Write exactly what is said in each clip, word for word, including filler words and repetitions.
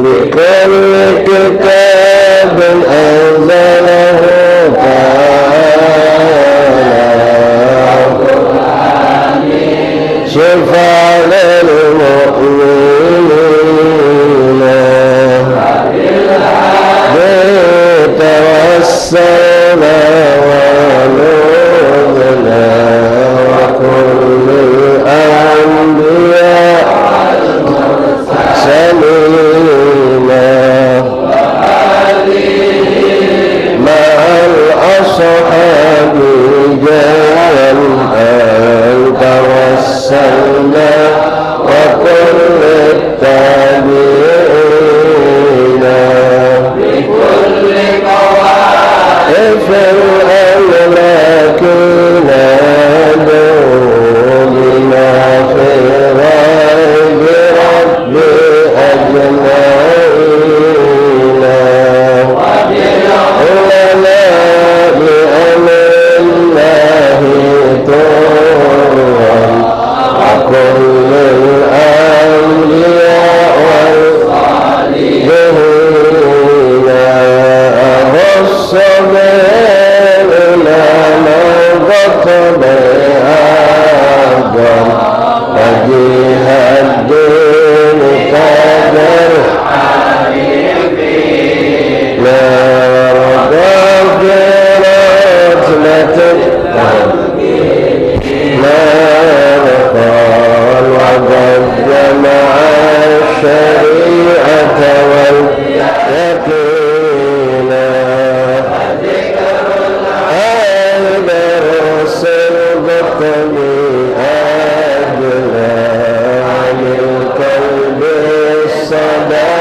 بكل كتاب أنزله تعالى شفاء للمؤمنين. به توسلنا ونذنا وكل الأنبياء سليما مع الأصحاب جمعا توسلنا وكل التابعين بكل طوائف الأملاك نادوا بما في غيب ربي أجمعين. وبالعلماء أمر الله طرا وكل الأنبياء والصالحين أخص به إلى من قد به أفضل وجه الدين تاج العارفين. لا رضا في رتبة ما قال وقد جمع الشريعة واليقين. أهل الصدق أجلى عن الكذب الصدى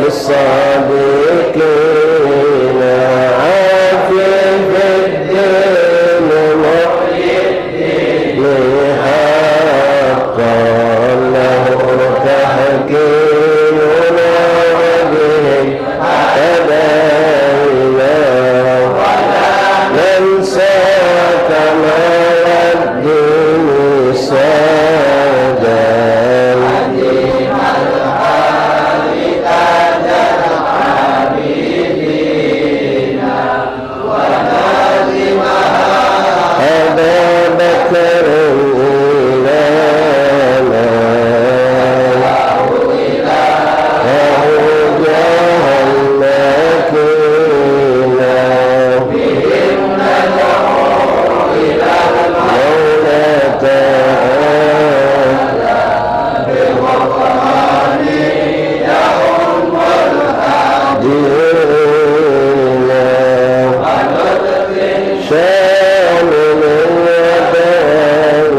للصادقين. عافي في الدين محيي الدين حقا له تحكيمنا وبه هدينا. ننساك ما الدين ساجا. أبا بكر إلى ما وهو جهل مكينا. مولى تعالى دينا. شامل الوطن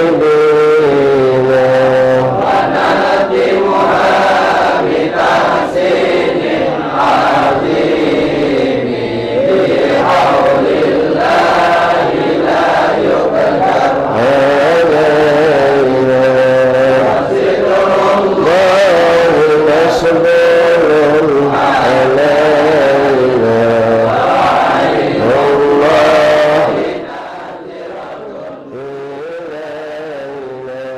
للمذنبين. علينا. الله مصبر علينا. الله إلينا.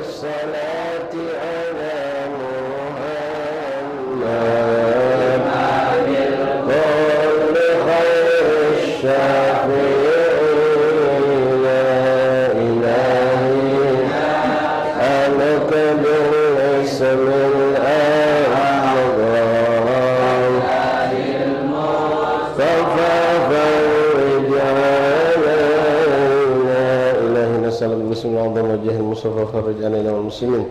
الصلاة على محمد كل خير الشافعين. إلهي أسألك بالاسم الأعظم المصطفى فرج علينا. إلهي نسألك باسم الأعظم وجاه المصطفى فرج علينا والمسلمين.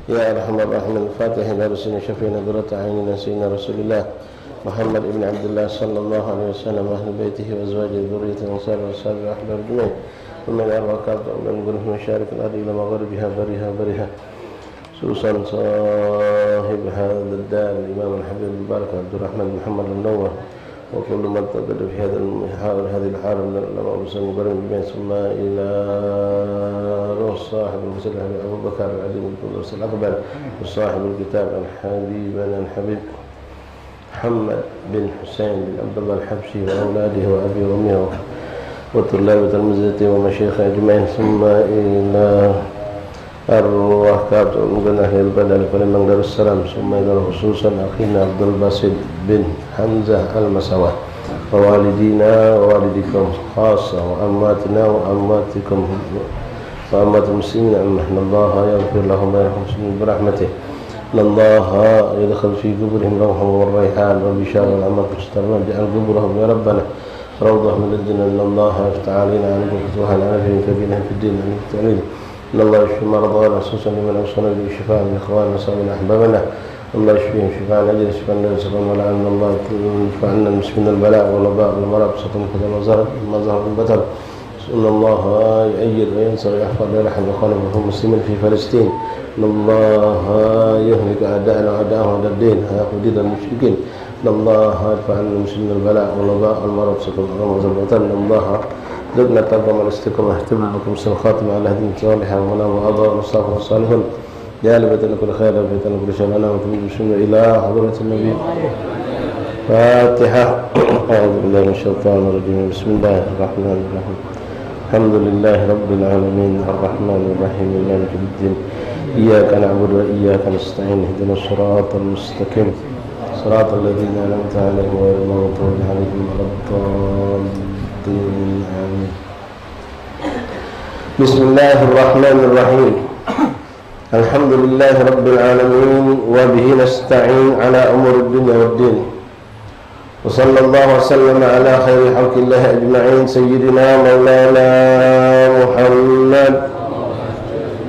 يا أرحم الراحمين. الفاتحة إلى رسول شفيعنا قرة أعيننا سيدنا رسول الله محمد بن عبد الله صلى الله عليه وسلم وأهل بيته وأزواجه وذريته الأنصار وأصحابه وأحبابه أجمعين. ثم إلى أرواح كافة أولياء المقربين من مشارق الأرض إلى مغاربها برها وبحرها. خصوصا صاحب هذا الدار الإمام الحبيب المبارك عبد الرحمن بن محمد المنور وكل من تقدم في هذا المحاور هذه الحارة من العلماء والمسلمين المباركين أجمعين. ثم إلى روح صاحب الوصية الحبيب أبو بكر العظيم الفردوس الأكبر وصاحب الكتاب الحبيب الحبيب محمد بن حسين بن عبد الله الحبشي وأولاده وأبي وأمه وطلاب تلامذته ومشايخه أجمعين، ثم إلى أرواح كافة المؤمنين أهل البلد في Palembang Darussalam، ثم إلى خصوصا أخينا عبد الباسط بن حمزة المساواه، ووالدينا ووالديكم خاصة، وأمواتنا وأمواتكم وأموات المسلمين عامة. إن الله يغفر لهم ويرحمهم برحمته. إن الله يدخل في قبورهم روحا وريحان وبشارا وأموات مستقبلا. اجعل قبورهم يا ربنا روضة من رياض الجنان. إن الله يفتح علينا وعليكم فتوحا على فهم كبيرهم في الدين عليك التأويل. إن الله يشفي مرضانا خصوصا لمن أوصانا به شفاء من إخواننا وصحبنا أحبابنا. إن الله يشفيهم شفاء عاجلا شفاء لا يغادر سقما ولا ألما. إن الله يدفع عنا المسلمين البلاء والوباء والمرض بسبب كل ما ظهر، ما ظهر وبطن. إن الله يؤيد وينصر ويحفظ ويرحم إخواننا المسلمين في فلسطين. إن الله يهلك أعداءنا وأعداءهم أعداء الدين، ويحفظ دين المشركين. إن الله يدفع عن المسلمين البلاء والوباء والمرض والسكر والغم والزلزال. إن الله يرزقنا التقوى والاستقامة، يهتم بكم حسن الخاتمة على هدي صالحة ومنام وأباء المصطفى الصالحون. يا لبيتنا كل خير، لبيتنا كل شر، لنا وكل مسلم إلى حضرة النبي. فاتحة. أعوذ بالله من الشيطان الرجيم. بسم الله الرحمن الرحيم. الحمد لله رب العالمين، الرحمن الرحيم، مالك يوم الدين. إياك نعبد وإياك نستعين، اهدنا الصراط المستقيم، صراط الذين أنعمت عليهم غير المغضوب عليهم ولا الضالين. آمين. بسم الله الرحمن الرحيم. الحمد لله رب العالمين، وبه نستعين على أمور الدنيا والدين. وصلى الله وسلم على خير خلق الله أجمعين، سيدنا مولانا محمد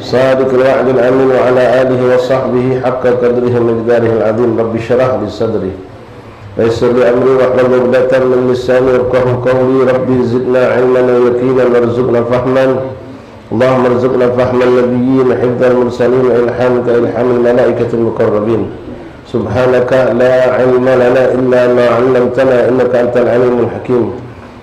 صادق الوعد الأمين، وعلى آله وصحبه حق قدره ومقداره العظيم. رب اشرح لي صدري ويسر لي أمري واحلل عقدة من لساني يفقهوا قولي. رب زدنا علما ويقينا وارزقنا فهما. اللهم ارزقنا فهم النبيين وحفظ المرسلين وإلهامك إلهام الملائكة المقربين. سبحانك لا علم لنا إلا ما علمتنا إنك أنت العليم الحكيم.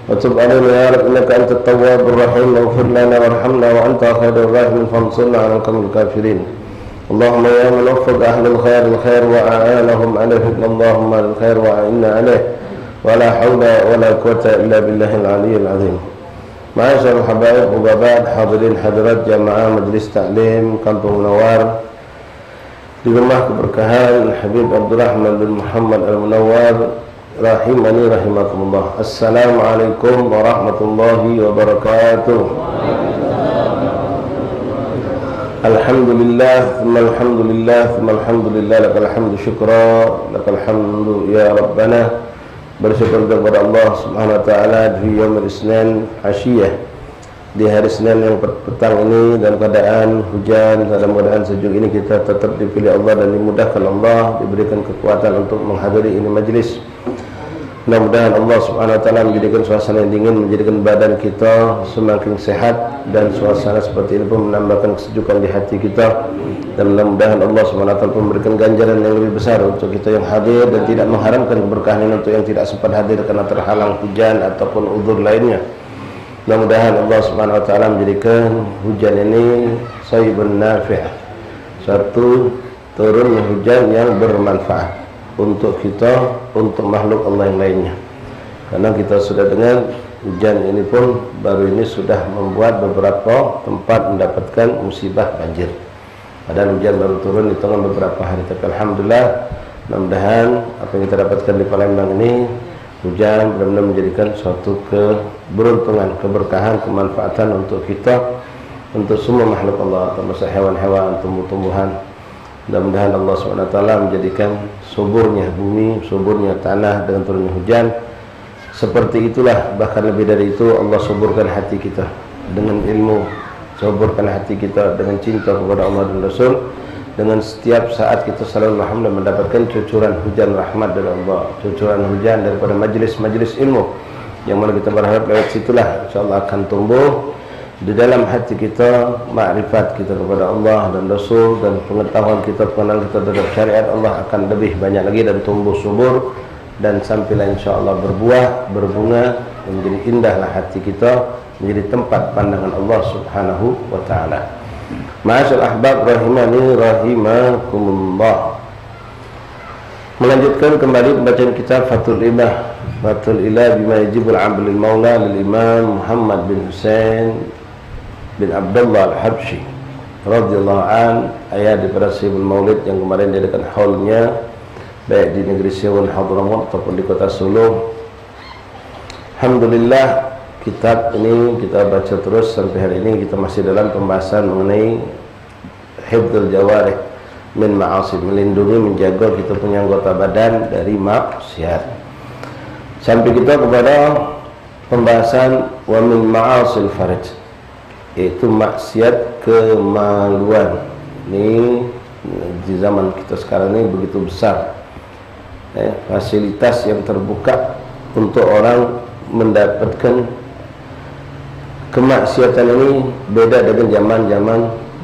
وتب علينا يا رب إنك أنت التواب الرحيم. واغفر لنا وارحمنا وأنت خير الراحمين. فانصرنا على القوم الكافرين. اللهم يا من وفق أهل الخير الخير وأعانهم عليه، فاجعل اللهم أهل الخير وأعنا عليه. ولا حول ولا قوة إلا بالله العلي العظيم. Ma'asyiral habaib, wa ba'd, hadirin hadirat jamaah Majlis Taklim Kampung Munawar di rumah keberkahan Habib Abdurrahman bin Muhammad Al-Munawar, rahimani rahimakumullah. Assalamualaikum warahmatullahi wabarakatuh. Alhamdulillah, tsumma alhamdulillah, tsumma alhamdulillah, lakal hamdu syukra, lakal hamdu ya Rabbana. Bersyukur kepada Allah Subhanahu wa Ta'ala, di yaumil isnin asyiyah, di hari Senin yang pet-, petang ini, dalam keadaan hujan, dalam keadaan sejuk ini, kita tetap dipilih Allah dan dimudahkan Allah, diberikan kekuatan untuk menghadiri ini majlis. Mudah-mudahan Allah Subhanahu wa Ta'ala menjadikan suasana yang dingin, menjadikan badan kita semakin sehat, dan suasana seperti ini pun menambahkan kesejukan di hati kita. Dan mudah-mudahan Allah Subhanahu wa Ta'ala pun memberikan ganjaran yang lebih besar untuk kita yang hadir dan tidak mengharamkan keberkahan ini untuk yang tidak sempat hadir karena terhalang hujan ataupun uzur lainnya. Mudah-mudahan Allah Subhanahu wa Ta'ala menjadikan hujan ini sayyibun nafi', satu turun hujan yang bermanfaat untuk kita, untuk makhluk Allah yang lainnya. Karena kita sudah dengar, hujan ini pun baru ini sudah membuat beberapa tempat mendapatkan musibah banjir. Padahal hujan baru turun hitungan beberapa hari. Tapi alhamdulillah, mudah-mudahan apa yang kita dapatkan di Palembang ini, hujan benar-benar menjadikan suatu keberuntungan, keberkahan, kemanfaatan untuk kita, untuk semua makhluk Allah, termasuk hewan-hewan, tumbuh-tumbuhan. Mudah-mudahan Allah Subhanahu wa Ta'ala menjadikan suburnya bumi, suburnya tanah dengan turunnya hujan. Seperti itulah, bahkan lebih dari itu, Allah suburkan hati kita dengan ilmu, suburkan hati kita dengan cinta kepada Allah dan Rasul. Dengan setiap saat kita selalu, alhamdulillah, mendapatkan cucuran hujan rahmat dari Allah, cucuran hujan daripada majlis-majlis ilmu, yang mana kita berharap lewat situlah, insya Allah, akan tumbuh di dalam hati kita makrifat kita kepada Allah dan Rasul, dan pengetahuan kita, pengenalan kita terhadap syariat Allah akan lebih banyak lagi dan tumbuh subur, dan sampailah insya Allah berbuah, berbunga, menjadi indahlah hati kita, menjadi tempat pandangan Allah Subhanahu wa Ta'ala. Ma'asyiral ahbab rahimani rahimakumullah. Melanjutkan kembali pembacaan kitab Fathul Ilah, Fathul Ilah bima yajibul abdul maula lil Imam Muhammad bin Husain bin Abdullah Al-Habsyi radhiyallahu an, ayat daripada Sahibul Maulid yang kemarin diadakan haulnya, baik di negeri Siwon Hadramaut ataupun di kota Solo. Alhamdulillah, kitab ini kita baca terus sampai hari ini. Kita masih dalam pembahasan mengenai hifdzul jawarih min ma'asi, melindungi, menjaga kita punya anggota badan dari maksiat. Sampai kita kepada pembahasan wa min ma'asil farj, yaitu maksiat kemaluan. Ni di zaman kita sekarang ni begitu besar, eh, fasilitas yang terbuka untuk orang mendapatkan kemaksiatan ini. Beda dengan zaman-zaman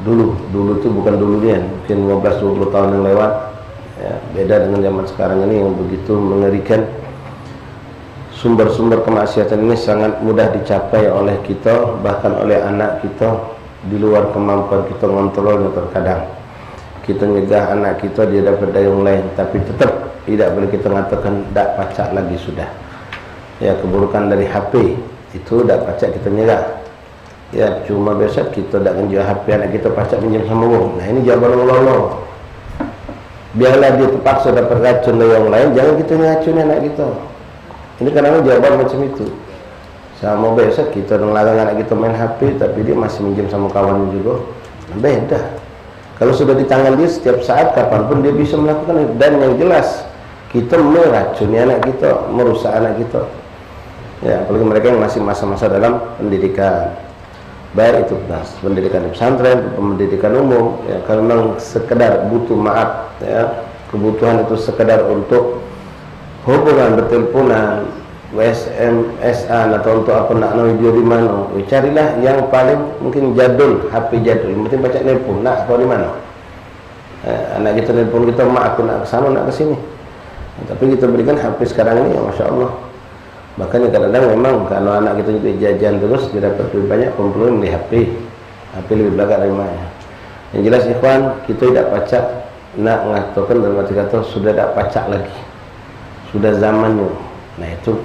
dulu. Dulu tu bukan dulu nian, mungkin lima belas dua puluh tahun yang lewat. Ya, beda dengan zaman sekarang ini yang begitu mengerikan. Sumber-sumber kemaksiatan ini sangat mudah dicapai oleh kita, bahkan oleh anak kita, di luar kemampuan kita ngontrolnya terkadang. Kita nyegah anak kita dia dapat dari online, tapi tetap tidak boleh kita mengatakan dak pacak lagi sudah. Ya, keburukan dari H P itu dak pacak kita nyegah. Ya, cuma biasa kita dak ngejual H P anak kita pacak minjem sama wong. Nah, ini jawaban Allah. Biarlah dia terpaksa dapat racun dari orang lain, jangan kita yang racuni anak kita. Ini kadang jawaban macam itu. Sama biasa kita ngelarang anak kita main H P, tapi dia masih minjem sama kawan juga. Beda. Kalau sudah di tangan dia, setiap saat, kapanpun dia bisa melakukan itu. Dan yang jelas, kita meracuni anak kita, merusak anak kita. Ya, apalagi mereka yang masih masa-masa dalam pendidikan. Baik itu pendidikan di pesantren, pendidikan umum, ya, kalau memang sekedar butuh, maaf, ya, kebutuhan itu sekedar untuk hubungan, berteleponan, S M S-an, atau untuk apa nak, no, dia di mana, ya, carilah yang paling mungkin jadul, H P jadul, yang penting pacak nelpon, nak kau di mana? Eh, anak kita nelpon kita, "Mak, aku nak ke sana, nak ke sini." Tapi kita berikan H P sekarang ini, ya, masya Allah. Makanya kadang-kadang memang kalau anak kita itu jajan terus, dia dapat duit banyak, kumpulin beli H P. H P lebih belagak dari mak. Yang jelas, ikhwan, kita tidak pacak nak mengatakan dalam arti kata sudah tidak pacak lagi. Sudah zamannya. Nah, itu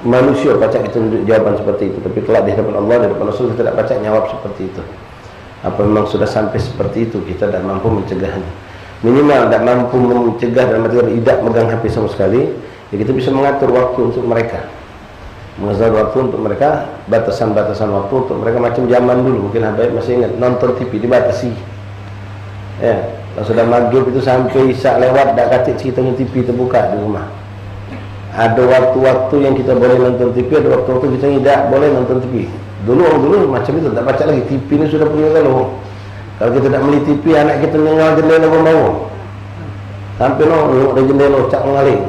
manusia pacak kita tunjuk jawaban seperti itu. Tapi kelak di hadapan Allah, di hadapan Rasul, kita tidak pacak nyawab seperti itu. Apa memang sudah sampai seperti itu, kita tidak mampu mencegahnya. Minimal tidak mampu mencegah dalam arti tidak megang H P sama sekali, ya kita bisa mengatur waktu untuk mereka. Mengatur waktu untuk mereka, batasan-batasan waktu untuk mereka macam zaman dulu. Mungkin habaib masih ingat, nonton T V dibatasi. Ya, kalau sudah maghrib itu sampai isak lewat, dak katik ceritanya T V terbuka di rumah. Ada waktu-waktu yang kita boleh nonton T V, ada waktu-waktu kita tidak boleh nonton T V. Dulu, orang dulu macam itu, tak pacak lagi. T V ni sudah punya kalau. Kalau kita tak beli T V, anak kita nengok jendela bawah. Sampai no, nengok dari jendela, cak mengaling.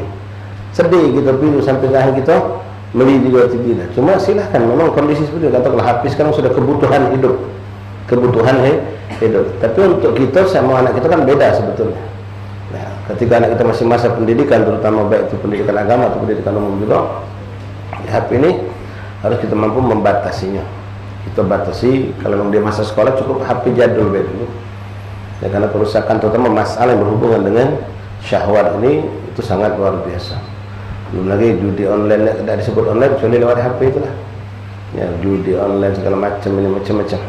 Sedih kita pilu sampai tahan kita beli juga T V dah. Cuma silahkan, memang kondisi seperti itu. Katakanlah H P sekarang sudah kebutuhan hidup. Kebutuhan hi-, hidup. Tapi untuk kita sama anak kita kan beda sebetulnya. Nah, ketika anak kita masih masa pendidikan, terutama baik itu pendidikan agama atau pendidikan umum juga, H P ini harus kita mampu membatasinya. Kita batasi, kalau memang dia masa sekolah cukup H P jadul baik dulu. Ya, karena kerusakan terutama masalah yang berhubungan dengan syahwat ini itu sangat luar biasa. Belum lagi judi online, tidak disebut online kecuali lewat H P itulah. Ya, judi online segala macam ini macam-macam.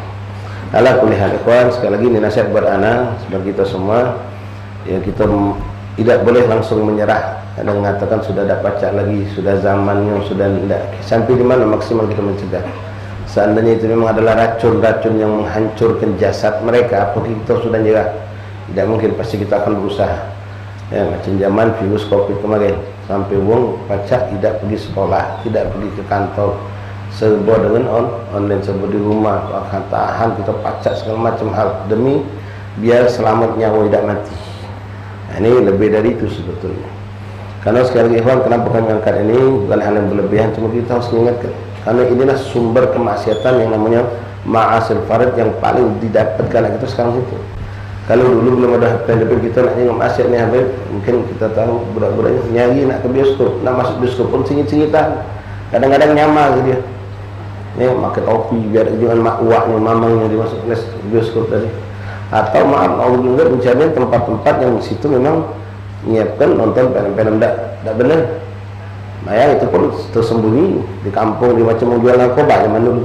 Ala kulli hal, ikhwan, sekali lagi ini nasihat buat ana, buat kita semua. Ya, kita m-, tidak boleh langsung menyerah. Ada mengatakan sudah tidak pacak lagi, sudah zamannya, sudah tidak. Sampai di mana maksimal kita mencegah? Seandainya itu memang adalah racun-racun yang menghancurkan jasad mereka, apa kita sudah nyerah? Tidak mungkin, pasti kita akan berusaha. Ya, macam zaman virus covid kemarin, sampai wong pacak tidak pergi sekolah, tidak pergi ke kantor. Serba dengan on-, online, serba di rumah, tahan, tahan, kita pacak segala macam hal demi biar selamat nyawa, tidak mati. Nah, ini lebih dari itu sebetulnya. Karena sekali lagi, ikhwan, kenapa kami angkat ini? Bukan hal yang berlebihan, cuma kita harus mengingatkan. Karena inilah sumber kemaksiatan yang namanya ma'asil faraj yang paling didapatkan anak kita sekarang itu. Kalau dulu belum ada H P, tapi kita nak tengok maksiat ni, Habib, mungkin kita tahu budak-budak ni nyari nak ke bioskop, nak masuk bioskop pun sengit-sengitan. Kadang-kadang nyamar ke dia. Ni makan kopi, biar jangan mak uaknya, mamangnya dia masuk les bioskop tadi. Atau maaf, Allah juga mencari tempat-tempat yang situ memang nyiapkan nonton film-film dak dak benar. Bayang itu pun tersembunyi di kampung, di macam menjual narkoba zaman dulu.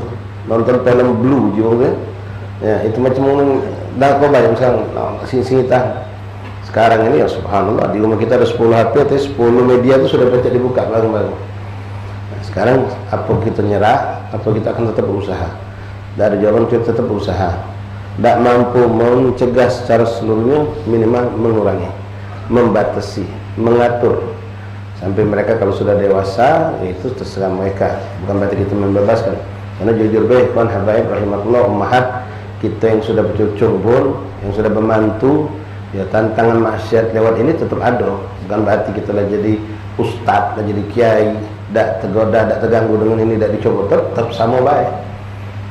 Nonton film blue juga kan. Ya, itu macam narkoba yang misalnya, nah, sing-sing kita. Sekarang ini ya subhanallah, di rumah kita ada sepuluh H P atau sepuluh media itu sudah banyak dibuka bareng-bareng. Nah, sekarang apa kita nyerah, apa kita akan tetap berusaha? Tidak ada jawaban, kita tetap berusaha. Tidak mampu mencegah secara seluruhnya, minimal mengurangi, membatasi, mengatur. Sampai mereka kalau sudah dewasa, ya itu terserah mereka. Bukan berarti kita membebaskan. Karena jujur be, ikhwan habaib rahimakumullah, ummahat, kita yang sudah bercucung pun, yang sudah bermantu, ya tantangan maksiat lewat ini tetap ada. Bukan berarti kita lah jadi ustaz, lah jadi kiai, dak tergoda, dak terganggu dengan ini, dak dicoba, tetap, tetap sama baik.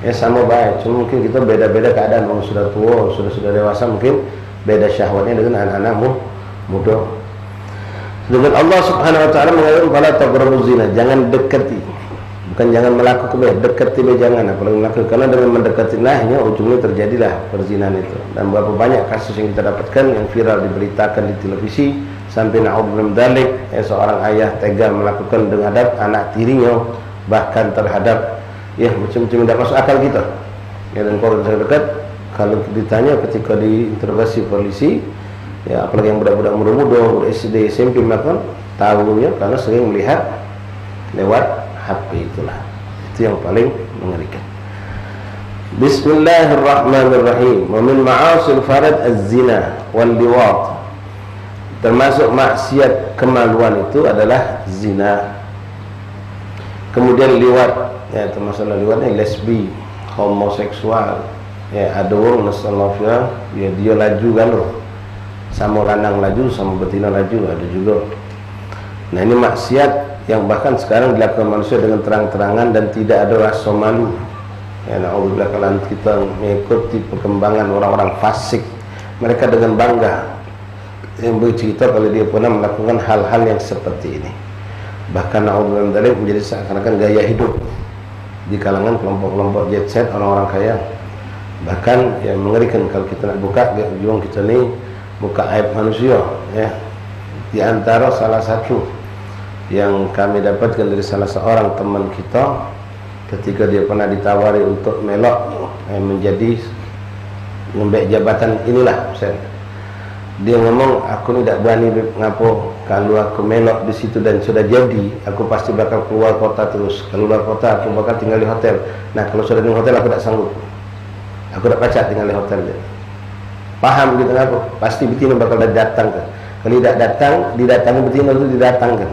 Ya sama baik. Cuma mungkin kita beda-beda keadaan. Orang sudah tua, sudah sudah dewasa, mungkin beda syahwatnya dengan anak-anak mu- muda. Dengan Allah Subhanahu wa taala mengatakan, "Fala taqrabuz zina," jangan dekati. Bukan jangan melakukan, be, dekati be jangan, apalagi melakukan. Karena dengan mendekati, nah, ini ujungnya terjadilah perzinahan itu. Dan berapa banyak kasus yang kita dapatkan yang viral diberitakan di televisi, sampai naudzubillah min dzalik, eh, seorang ayah tega melakukan terhadap anak tirinya, bahkan terhadap, ya, macam-macam tidak masuk akal kita. Ya, dan kalau dekat, kalau ditanya ketika diinterogasi polisi, ya, apalagi yang budak-budak muda-muda, budak S D, S M P, maka tahunya karena sering melihat lewat H P itulah. Itu yang paling mengerikan. Bismillahirrahmanirrahim. Wa min ma'asil farad az-zina wal liwat. Termasuk maksiat kemaluan itu adalah zina. Kemudian liwat, ya, termasuk liwat ni lesbi, homoseksual. Ya, ada orang, nasallahu, ya, dia laju kan tu. Sama lanang laju, sama betina laju, ada juga. Nah, ini maksiat yang bahkan sekarang dilakukan manusia dengan terang-terangan dan tidak ada rasa malu. Ya, naudzubillah, kalau kita mengikuti perkembangan orang-orang fasik, mereka dengan bangga yang bercerita kalau dia pernah melakukan hal-hal yang seperti ini. Bahkan naudzubillah min dzalik, menjadi seakan-akan gaya hidup di kalangan kelompok-kelompok jet set, orang-orang kaya. Bahkan yang mengerikan kalau kita nak buka, di ujung kita ni buka aib manusia, ya. Di antara salah satu yang kami dapatkan dari salah seorang teman kita, ketika dia pernah ditawari untuk melok, eh, menjadi ngembek jabatan inilah, misalnya. Dia ngomong, "Aku ni dak berani, Beb. Ngapo? Kalau aku melok di situ dan sudah jadi, aku pasti bakal keluar kota terus. Kalau luar kota, aku bakal tinggal di hotel. Nah, kalau sudah di hotel, aku dak sanggup. Aku dak pacak tinggal di hotel," dia. Paham kita ngapo? Pasti betino bakal datang ke. Kalau dak datang, didatangi betino tu didatangkan.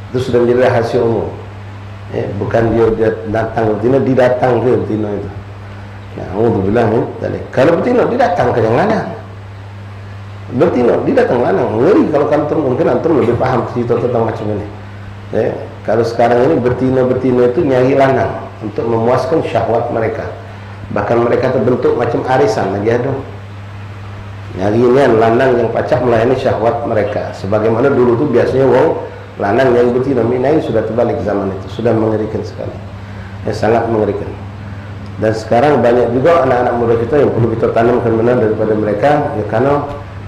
Itu sudah menjadi rahasia umum. Ya, bukan dia, dia datang ke betino, didatang ke betino itu. Naudzubillah min dzalik. Kalau betino, didatang ke yang lanang. Betino, didatang lanang. Ngeri kalau antum, mungkin antum lebih paham cerita tentang macam ini. Ya, kalau sekarang ini betino-betino itu nyari lanang untuk memuaskan syahwat mereka. Bahkan mereka terbentuk macam arisan lagi ada. Nyari nian lanang yang pacak melayani syahwat mereka. Sebagaimana dulu tu biasanya wong lanang yang betino, mina ini sudah terbalik zaman itu, sudah mengerikan sekali. Ya, sangat mengerikan. Dan sekarang banyak juga anak-anak muda kita yang perlu kita tanamkan benar daripada mereka, ya, karena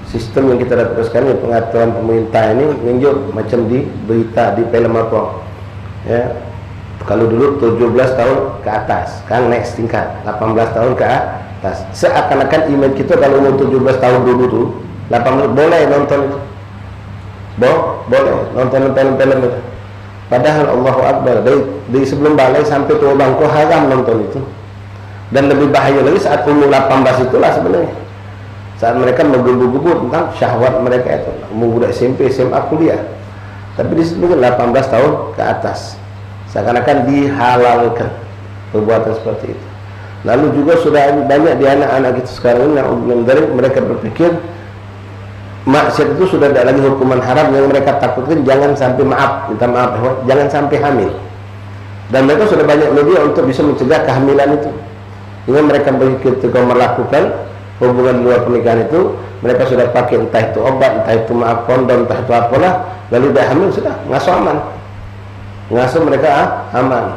sistem yang kita dapatkan sekarang, pengaturan pemerintah ini nunjuk macam di berita, di film apa. Ya, kalau dulu tujuh belas tahun ke atas, sekarang naik setingkat, lapan belas tahun ke atas. Seakan-akan image kita kalau umur tujuh belas tahun dulu tu, lapan belas, boleh nonton itu. Bo-, boleh nonton film-film itu. Padahal Allahu Akbar, dari, dari sebelum balai sampai tua bangku haram nonton itu. Dan lebih bahaya lagi saat umur lapan belas itulah sebenarnya. Saat mereka menggebu-gebu tentang syahwat mereka itu. Umur budak S M P, S M A, kuliah. Tapi di situ kan lapan belas tahun ke atas. Seakan-akan dihalalkan perbuatan seperti itu. Lalu juga sudah banyak di anak-anak kita sekarang ini, naudzubillah min dzalik, mereka berpikir maksiat itu sudah tidak lagi hukuman haram, yang mereka takutkan jangan sampai, maaf, minta maaf, jangan sampai hamil. Dan mereka sudah banyak media untuk bisa mencegah kehamilan itu. Sehingga mereka begitu melakukan hubungan di luar pernikahan itu, mereka sudah pakai entah itu obat, entah itu, maaf, kondom, entah itu apalah, lalu dah hamil, sudah, ngasuh aman. Ngasuh mereka, ah, aman.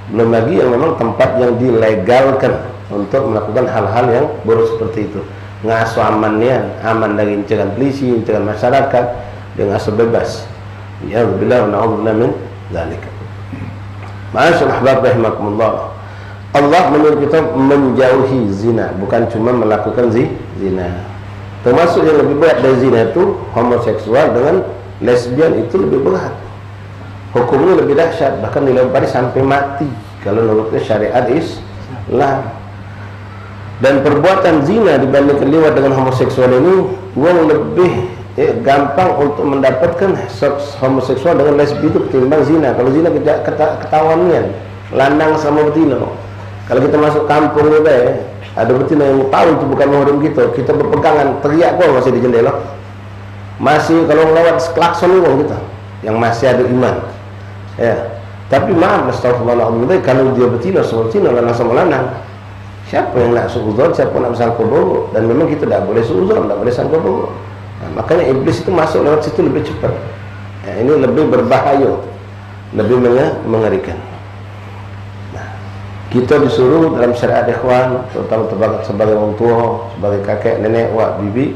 Belum lagi yang memang tempat yang dilegalkan untuk melakukan hal-hal yang buruk seperti itu. Ngasuh aman nian, aman dari inceran polisi, inceran masyarakat, dia ngasuh bebas. Naudzubillah, naudzubillah min dzalik. Ma'asyiral ahbab rahimakumullah. Allah menyuruh kita menjauhi zina, bukan cuma melakukan zi-, zina. Termasuk yang lebih berat dari zina itu homoseksual dengan lesbian, itu lebih berat. Hukumnya lebih dahsyat, bahkan dilempari sampai mati kalau menurut syariat Islam. Dan perbuatan zina dibandingkan liwat dengan homoseksual ini, wong lebih, eh, gampang untuk mendapatkan seks homoseksual dengan lesbi itu ketimbang zina. Kalau zina kita keta-, ketahuan nian, lanang sama betino. Kalau kita masuk kampung ni, eh, ada betino yang tahu itu bukan mahram kita, kita berpegangan, teriak pun masih di jendela. Masih kalau ngelawat klakson wong kita yang masih ada iman. Ya. Tapi maaf, astagfirullahaladzim, kalau dia betino sama betino, lanang sama lanang, siapa yang nak suuzon, siapa nak bersangka buruk? Dan memang kita tak boleh suuzon, tak boleh sangka buruk. Nah, makanya iblis itu masuk lewat situ lebih cepat. Ya, ini lebih berbahaya, lebih menge-, mengerikan. Nah, kita disuruh dalam syariat ikhwan, terutama sebagai, sebagai orang tua, sebagai kakek, nenek, wak, bibi,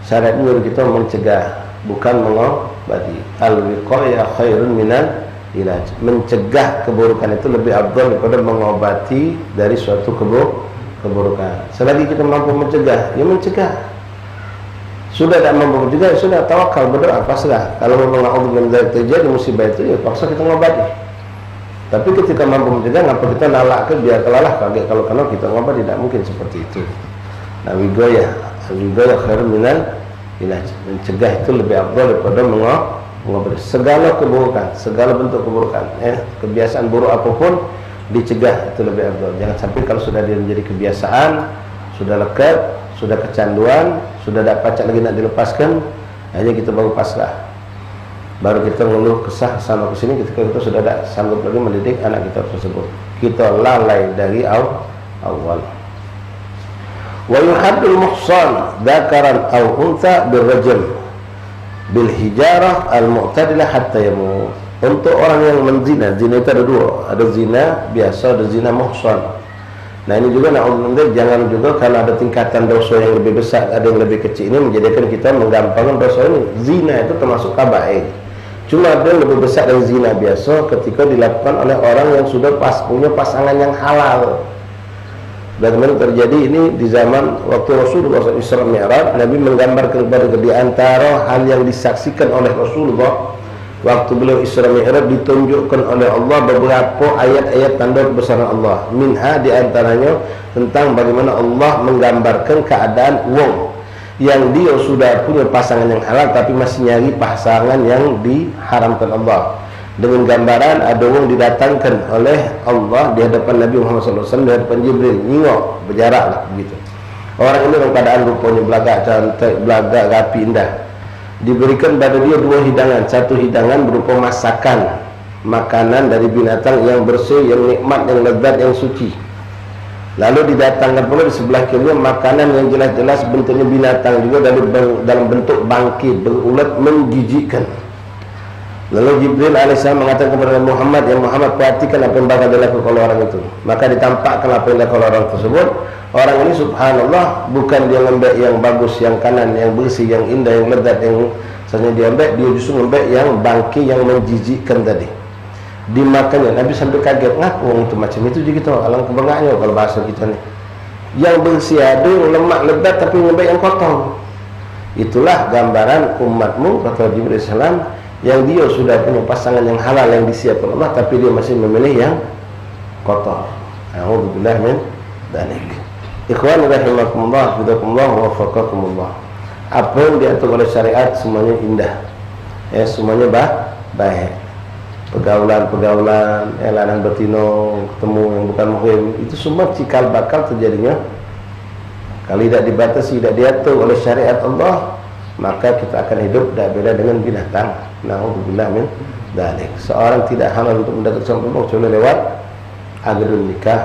syariat nyuruh kita mencegah, bukan mengobati. Al-wiqayah khairun minal ilaj. Mencegah keburukan itu lebih afdal daripada mengobati dari suatu kebu-, keburukan. Selagi kita mampu mencegah, ya mencegah. Sudah tak mampu mencegah, ya sudah, tawakal, berdoa, pasrah. Kalau memang naudzubillah terjadi musibah itu, ya paksa kita ngobati. Tapi ketika mampu mencegah, ngapa kita nalak ke, biar kelalah, kaget kalau kena kita ngobati, tidak mungkin seperti itu. Nah, wiqayah, wiqayah khairun minal ilaj. Mencegah itu lebih afdal daripada mengo-, mengobati. Segala keburukan, segala bentuk keburukan, eh, kebiasaan buruk apapun, dicegah itu lebih afdal. Jangan sampai kalau sudah dia menjadi kebiasaan, sudah lekat, sudah kecanduan, sudah tak pacak lagi nak dilepaskan, akhirnya kita baru pasrah. Baru kita ngeluh kesah ke sana ke sini ketika kita sudah tak sanggup lagi mendidik anak kita tersebut. Kita lalai dari aw-, awal. Wa yuhaddul muhsan dzakaran aw untha bil rajm bil hijarah al mu'tadilah hatta yamut. Untuk orang yang menzina, zina itu ada dua. Ada zina biasa, ada zina muhsan. Nah, ini juga, naudzubillah, jangan juga karena ada tingkatan dosa yang lebih besar, ada yang lebih kecil, ini menjadikan kita menggampangkan dosa ini. Zina itu termasuk kabair. Cuma ada yang lebih besar dari zina biasa ketika dilakukan oleh orang yang sudah pas punya pasangan yang halal. Bagaimana terjadi ini di zaman waktu Rasulullah Isra Mi'raj, Nabi menggambarkan kepada kita di antara hal yang disaksikan oleh Rasulullah waktu beliau Isra Mi'raj, ditunjukkan oleh Allah beberapa ayat-ayat tanda kebesaran Allah. Minha, di antaranya tentang bagaimana Allah menggambarkan keadaan wong yang dia sudah punya pasangan yang halal tapi masih nyari pasangan yang diharamkan Allah. Dengan gambaran ada wong didatangkan oleh Allah di hadapan Nabi Muhammad sallallahu alaihi wasallam, di hadapan Jibril, nyingok, berjarak lah begitu. Orang ini dalam keadaan rupanya belagak cantik, belagak rapi, indah. Diberikan pada dia dua hidangan. Satu hidangan berupa masakan, makanan dari binatang yang bersih, yang nikmat, yang lezat, yang suci. Lalu didatangkan pula di sebelah kirinya makanan yang jelas-jelas bentuknya binatang juga, dalam ben-, dalam bentuk bangke, berulat, menjijikkan. Lalu Jibril alaihissalam mengatakan kepada Nabi Muhammad, "Ya Muhammad, perhatikan apa yang bakal dilakukan oleh orang itu." Maka ditampakkan apa yang dilakukan oleh orang tersebut. Orang ini, subhanallah, bukan dia ngambek yang bagus, yang kanan, yang bersih, yang indah, yang lezat, yang seharusnya dia ambek, dia justru ngambek yang bangke, yang menjijikkan tadi. Dimakannya, Nabi sampai kaget, "Ngapo wong itu macam itu?" Ji kita, alangkah bengaknya kalau bahasa kita ni. Yang bersih ada, yang lemak, lezat, tapi ngambek yang kotor. Itulah gambaran umatmu, kata Jibril alaihissalam, yang dia sudah punya pasangan yang halal yang disiapkan Allah, tapi dia masih memilih yang kotor. A'udzubillah min dzalik. Ikhwan rahimakumullah, hafizakumullah, wafaqakumullah. Apa yang diatur oleh syariat semuanya indah. Ya, semuanya ba-, baik. Pergaulan-pergaulan, ya, lanang betino, ketemu yang bukan muhrim, itu semua cikal bakal terjadinya. Kalau tidak dibatasi, tidak diatur oleh syariat Allah, maka kita akan hidup tidak beda dengan binatang. Naudzubillah min dzalik. Seorang tidak halal untuk mendekat sama perempuan kecuali lewat aqdun nikah.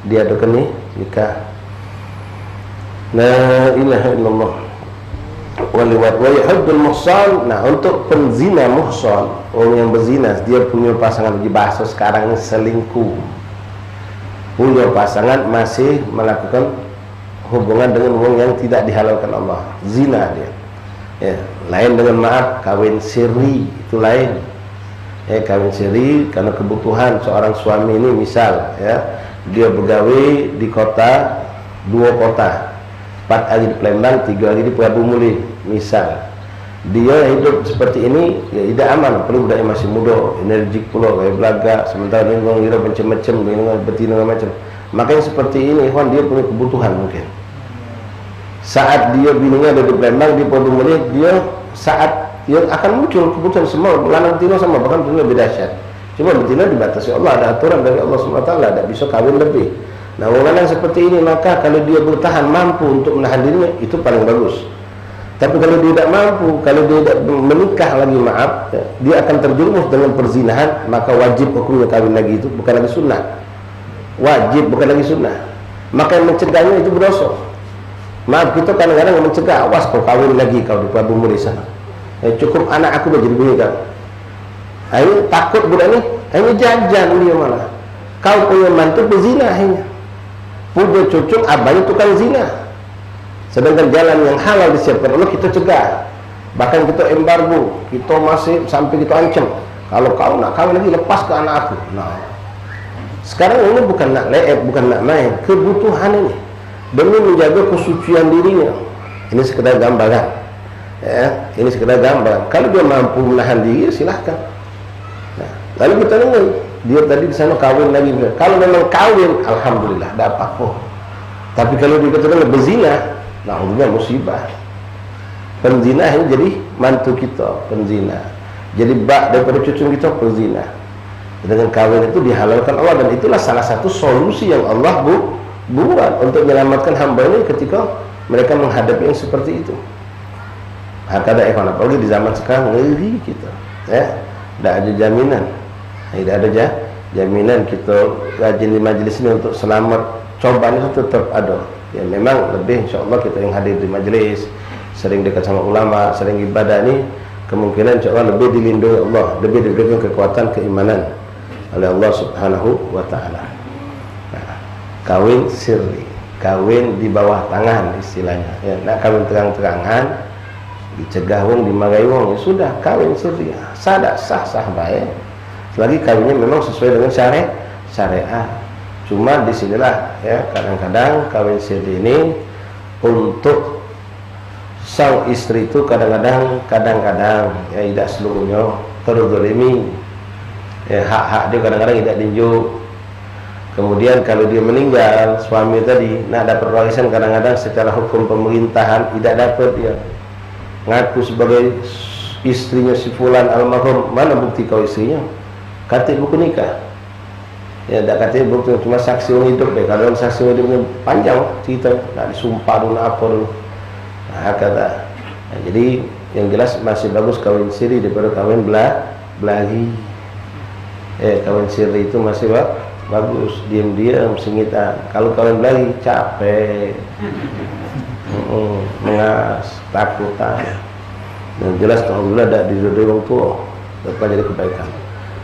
Dia tu kena nikah. La ilaha illallah. Wa liwat wa yuhibbul muhsan. Nah, untuk penzina muhsan, orang yang berzina, dia punya pasangan, di bahasa sekarang ni selingkuh. Punya pasangan masih melakukan hubungan dengan wong yang tidak dihalalkan Allah, zina dia. Ya, lain dengan, maaf, kawin siri, itu lain. Ya, kawin siri karena kebutuhan seorang suami ini, misal, ya, dia begawe di kota, dua kota, empat hari di Palembang, tiga hari di Prabu Mulih, misal. Dia hidup seperti ini, ya, tidak aman. Perlu budak yang masih muda, energik pula, gaya belaga. Sementara ni orang kira macam-macam, dia dengan betina macam. Maka yang seperti ini, ikhwan, dia punya kebutuhan mungkin. Saat dia bininya ada di Palembang, di Prabu Mulih, dia saat dia akan muncul kebutuhan semua, lanang betina sama, bahkan betina lebih dahsyat. Cuma betina dibatasi Allah, ada aturan dari Allah subhanahu wa taala, tidak bisa kawin lebih. Nah, orang lanang seperti ini, maka kalau dia bertahan mampu untuk menahan dirinya, itu paling bagus. Tapi kalau dia tidak mampu, kalau dia tidak menikah lagi, maaf, ya, dia akan terjerumus dengan perzinahan, maka wajib hukumnya kawin lagi, itu bukan lagi sunnah. Wajib, bukan lagi sunnah. Maka yang mencegahnya itu berdosa. Maaf, kita kadang-kadang mencegah, "Awas kau kawin lagi kau di Prabu Mulih sana. Eh, cukup anak aku dah jadi bini kau." Akhirnya takut budak ni, akhirnya jajan dia malah. Kau punya mantu pezina akhirnya. Punya cucu abahnya tukang zina. Sedangkan jalan yang halal disiapkan Allah kita cegah. Bahkan kita embargo, kita masih sampai kita ancam. "Kalau kau nak kawin lagi, lepas ke anak aku." Nah, sekarang ini bukan nak leet, bukan nak main, kebutuhan ini. Demi menjaga kesucian dirinya. Ini sekedar gambaran. Ya, ini sekedar gambaran. Kalau dia mampu menahan diri, silahkan. Nah, lalu kita dengar, dia tadi di sana kawin lagi. Kalau memang kawin, alhamdulillah, tidak apa-apa. Tapi kalau dia kata berzina, nah, musibah. Penzina ini jadi mantu kita, penzina. Jadi bak daripada cucu kita, penzina. Dengan kawin itu dihalalkan Allah, dan itulah salah satu solusi yang Allah bu buat untuk menyelamatkan hamba ini ketika mereka menghadapi yang seperti itu. Hakada, ikhwan, apalagi di zaman sekarang, ngeri kita, ya. Tidak ada jaminan. Tidak ada ja jaminan kita rajin di majlis ini untuk selamat. Cobaan itu tetap ada. Ya, memang lebih, insya Allah, kita yang hadir di majlis, sering dekat sama ulama, sering ibadah ni, kemungkinan, insya Allah, lebih dilindungi Allah, lebih diberikan kekuatan keimanan oleh Allah Subhanahu wa Taala. Nah, kawin sirri, kawin di bawah tangan istilahnya. Ya, nak kawin terang-terangan, dicegah wong, dimarahi wong, ya sudah, kawin sirri. Sah dak sah, sah bae. Selagi kawinnya memang sesuai dengan syare-, syariat. Cuma di sinilah, ya, kadang-kadang kawin sirri ini untuk sang istri tu kadang-kadang, kadang-kadang, ya, tidak seluruhnya terzalimi. Ya, hak-hak dia kadang-kadang tidak diinjuk. Kemudian kalau dia meninggal, suami tadi nak dapat warisan kadang-kadang secara hukum pemerintahan tidak dapat dia. Ngaku sebagai istrinya si fulan almarhum, mana bukti kau istrinya? Katik buku nikah. Ya, dak katik bukti, cuma saksi wong hidup deh. Kalau saksi wong hidup ni panjang cerita, nak disumpah dulu, nak apa dulu. Nah, kata. Nah, jadi yang jelas masih bagus kawin siri daripada kawin bela-, belari. Eh, kawin siri itu masih ba-, bagus. Diam-diam, sengitan. Kalau kawin belari, capek. Mm-mm, mengas, takutan. Yang jelas, alhamdulillah, dak diridoi wong tua. Dapat jadi kebaikan.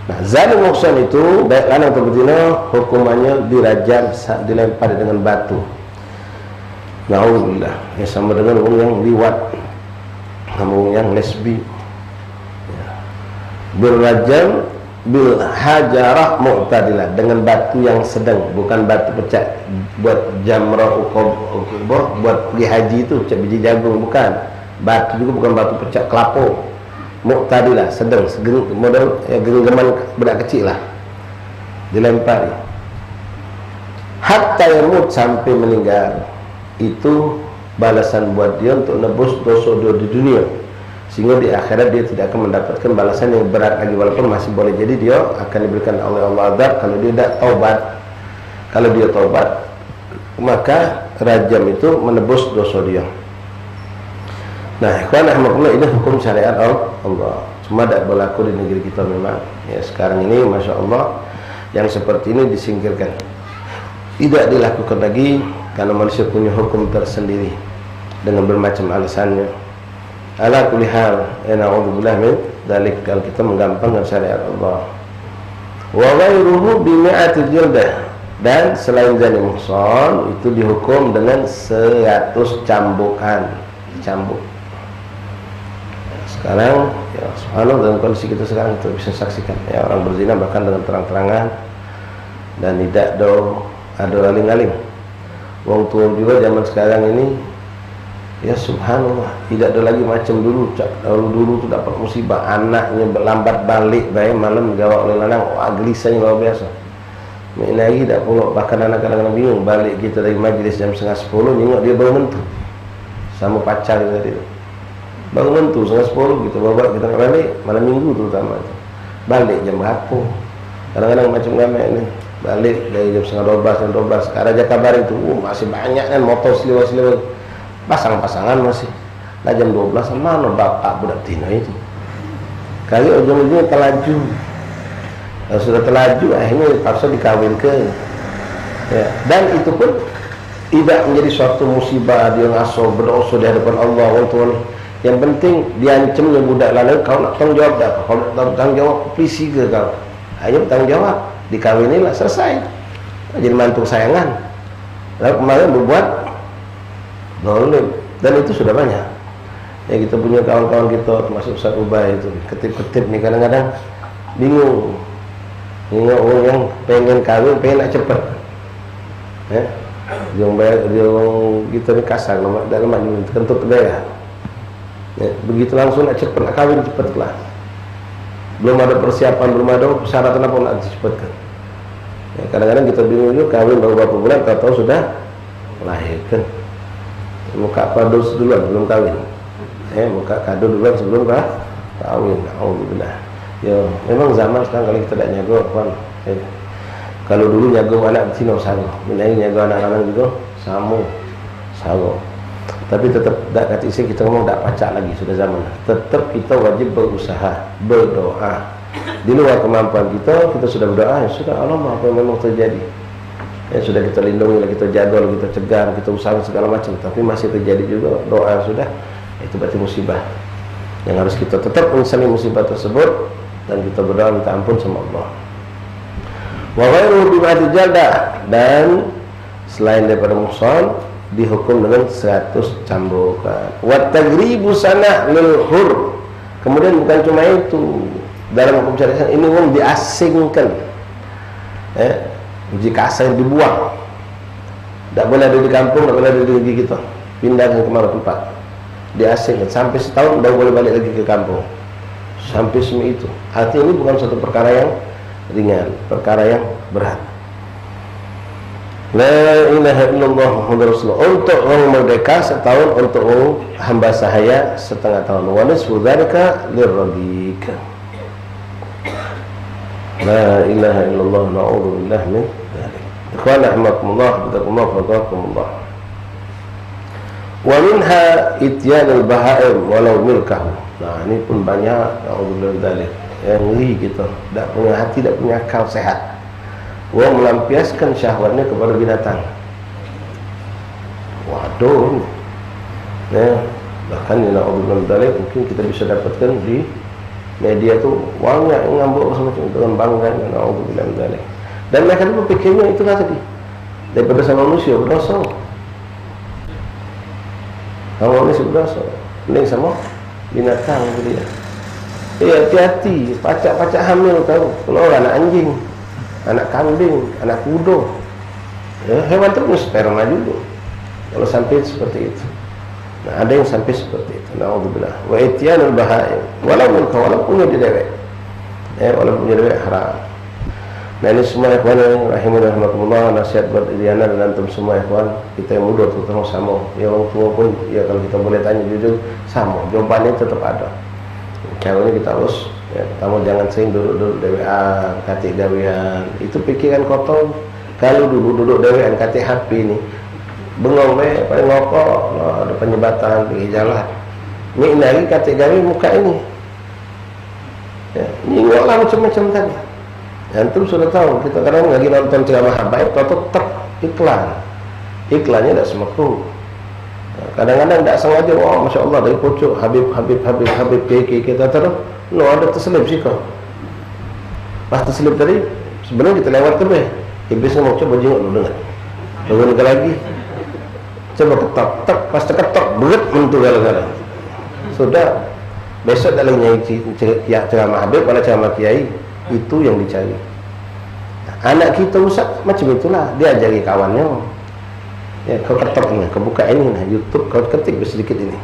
Nah, zina muhsan itu, baik lanang atau betina, hukumannya dirajam, sa-, dilempar dengan batu. Naudzubillah. Ya, sama dengan wong yang liwat, sama wong yang lesbi. Ya. Dirajam bil hajarah mu'tadilah, dengan batu yang sedang, bukan batu pecak buat jamrah uqab-, uqabah, buat pergi haji tu, pecak biji jagung, bukan. Batu juga bukan batu pecak kelapa. Mu'tadilah, sedang, segeng-, model, ya, genggaman budak kecik lah. Dilempari. Hatta yamut, sampai meninggal. Itu balasan buat dia untuk nebus dosa dia di dunia. Sehingga di akhirat dia tidak akan mendapatkan balasan yang berat lagi, walaupun masih boleh jadi dia akan diberikan oleh Allah azab kalau dia tidak taubat. Kalau dia taubat, maka rajam itu menebus dosa dia. Nah, ikhwan rahimakumullah, ini hukum syariat Al-, Allah. Cuma tidak berlaku di negeri kita memang. Ya, sekarang ini, masya Allah, yang seperti ini disingkirkan. Tidak dilakukan lagi karena manusia punya hukum tersendiri dengan bermacam alasannya. Ala kulli hal, ya, naudzubillah min dzalik, kalau kita menggampangkan syariat Allah. Wa ghairuhu bi mi'ati jildah. Dan selain zani muhsan, itu dihukum dengan seratus cambukan. Dicambuk. Sekarang, ya, subhanallah, dalam kondisi kita sekarang, kita bisa saksikan, ya, orang berzina bahkan dengan terang-terangan dan tidak do, ado aling-aling. Wong tua juga zaman sekarang ini, ya, subhanallah, tidak ada lagi macam dulu. Cak dulu, dulu tu dapat musibah, anaknya lambat balik bae malam, digawak oleh lanang, wah, gelisahnyo luar biasa. Mek lagi dak pulok, bahkan anak kadang-kadang bingung, balik kita dari majlis jam setengah sepuluh, nengok dia baru mentu samo pacar dia tadi tu. Baru mentu setengah sepuluh, kita bawa, kita nak balik, malam minggu terutama tu. Balik jam berapa? Kadang-kadang macam gamek ni. Balik dari jam setengah dua belas, jam dua belas. Kak Raja kabar itu, uh, masih banyak kan motor seliwer-seliwer. Pasang-pasangan masih. Lah jam dua belas, mano bapak budak betina itu? Kali ujung-ujungnya terlaju. Kalau sudah terlaju, akhirnya paksa dikawinkan. Ya. Dan itu pun tidak menjadi suatu musibah, dia ngaso berdosa di hadapan Allah, wong tuan. Yang penting, diancamnya budak lalu, kau nak tanggung jawab dak? Kau nak tanggung jawab polisi ke kau? Ayo bertanggung jawab, dikawini lah, selesai. Jadi mantu sayangan. Lalu kemarin berbuat zalim. Dan itu sudah banyak. Ya, kita punya kawan-kawan kita, termasuk Ustaz Ubay itu, ketip-ketip ni kadang-kadang bingung. Nengok orang yang pengen kawin, pengen nak cepet. Ya. Dia orang bayar, dia orang, kita ni kasar, lemak, dak lemak juga, kentut teberak. Ya, begitu langsung nak cepet, nak kawin cepet lah. Belum ada persiapan, belum ada persyaratan apa nak dicepetkan. Ya, kadang-kadang kita bingung juga, kawin baru berapa bulan, tahu-tahu sudah melahirkan. Buka kado duluan sebelum kawin. Eh, buka kado duluan sebelum ka-, kawin. Alhamdulillah. Ya, memang zaman sekarang kalau kita dak nyago, kawan. Eh, kalau dulu nyago anak betina sama, bila ni nyago anak lanang juga sama. Saro. Tapi tetep dak katik sing kita ngomong dak pacak lagi, sudah zaman. Tetep kita wajib berusaha, berdoa. Di luar kemampuan kita, kita sudah berdoa, ya sudah, Allah maha apa yang memang terjadi. Ya sudah, kita lindungi lah, kita jaga lah, kita cegah, kita usahakan segala macam. Tapi masih terjadi juga, doa sudah, itu berarti musibah. Yang harus kita tetap menyesali musibah tersebut dan kita berdoa minta ampun sama Allah. Wa ghairuhu bi mi'ati jaldah, dan selain daripada muhsan, dihukum dengan seratus cambukan. Wa taghribu sanah lil hur. Kemudian bukan cuma itu, dalam hukum syariat ini wong diasingkan. Eh, uji kasar, dibuang. Tak boleh ada di kampung, tak boleh ada di negeri kita. Pindahkan ke mana tempat. Diasingkan. Sampai setahun baru boleh balik lagi ke kampung. Sampai semi itu. Artinya ini bukan satu perkara yang ringan, perkara yang berat. La ilaha illallah Muhammadur Rasulullah. Untuk orang merdeka setahun, untuk orang hamba sahaya setengah tahun. Wa nisfu dzalika lirraqiq. La ilaha illallah, na'udzubillah min dzalik. Ikhwan rahimakumullah, hafizakumullah, faqakumullah. Wa minha ityanul bahaim walau milkahu. Nah, ini pun banyak, na'udzubillah min dzalik. Yang ngeri kita, dak punya hati, dak punya akal sehat. Wong melampiaskan syahwatnya kepada binatang. Waduh. Ya, bahkan ni, na'udzubillah min dzalik, mungkin kita bisa dapatkan di media tu, banyak yang ngambuk macam-macam dengan bangganya, na'udzubillah min dzalik. Dan mereka tu berpikirnya itulah tadi. Daripada sama manusia, berdosa. Sama manusia berdosa. Mending sama binatang tu dia. Eh, hati-hati, pacak-pacak hamil kau. Keluar anak anjing, anak kambing, anak kuda. Ya, hewan tu punya sperma juga. Kalau sampai seperti itu. Nah, ada yang sampai seperti itu. Naudzubillah. Wa ityanul bahaim. Walau milka, walau punya dia dewek. Eh, walau punya dewek haram. Nah, ini semua ikhwan yang rahimani rahimakumullah, nasihat buat Iriana dan antum semua ikhwan. Kita yang muda terutama sama. Ya, orang tua pun, ya, kalau kita boleh tanya jujur, sama. Jawabannya tetap ada. Caranya kita harus, ya, pertama jangan sering duduk-duduk dewean, katik gawean. Itu pikiran kotor. Kalau dulu duduk dewean katik H P ni, bengong be, paling ngokok, nah, ada penyebatan, pinggir jalan. Ni, ni hari katik gawe muka ini. Ya, nyingok lah macam-macam tadi. Antum sudah tahu, kita kadang lagi nonton ceramah habaib, tau tek iklan. Iklannya dak semeku. Kadang-kadang dak sengaja, wah, masya Allah, dari pucuk, Habib, Habib, Habib, Habib, K K, kita terus, no, ada terselip situ. Pas terselip tadi, sebenarnya kita lewat tu be. Iblis ngomong, "Coba jingok dulu, dengar. Turun ke lagi. Coba ketok, tek, pas teketok, berat mentu gala-gala." Sudah, besok dak lagi nyari ci-, ci-, kiai ceramah habib, wala ceramah kiai. Itu yang dicari. Anak kita rusak, macam itulah. Dia ajari kawannya. Ya, kau ketok ini, kau buka ini, nah, YouTube, kau ketik sedikit ini.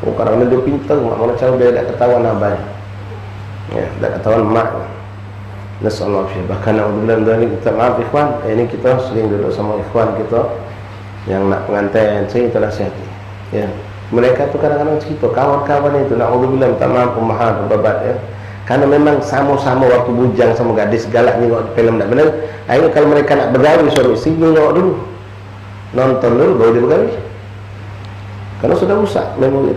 Oh, kadang dia pintar, mak mana cara dia dak ketahuan abang. Ya, dak ketahuan mak. Nasallahu alaihi. Bahkan naudzubillah min dzalik, minta maaf ikhwan. Eh, ini kita sering duduk sama ikhwan kita yang nak pengantin, sering kita nasihati. Ya. Mereka tu kadang-kadang cerita, kawan-kawan itu, naudzubillah, minta maaf, ummahat, babat, ya. Karena memang sama-sama waktu bujang sama gadis galak nengok film dak benar. Akhirnya kalau mereka nak begawe suami isteri, nengok dulu. Nonton dulu baru dia begawe. Karena sudah rusak memori.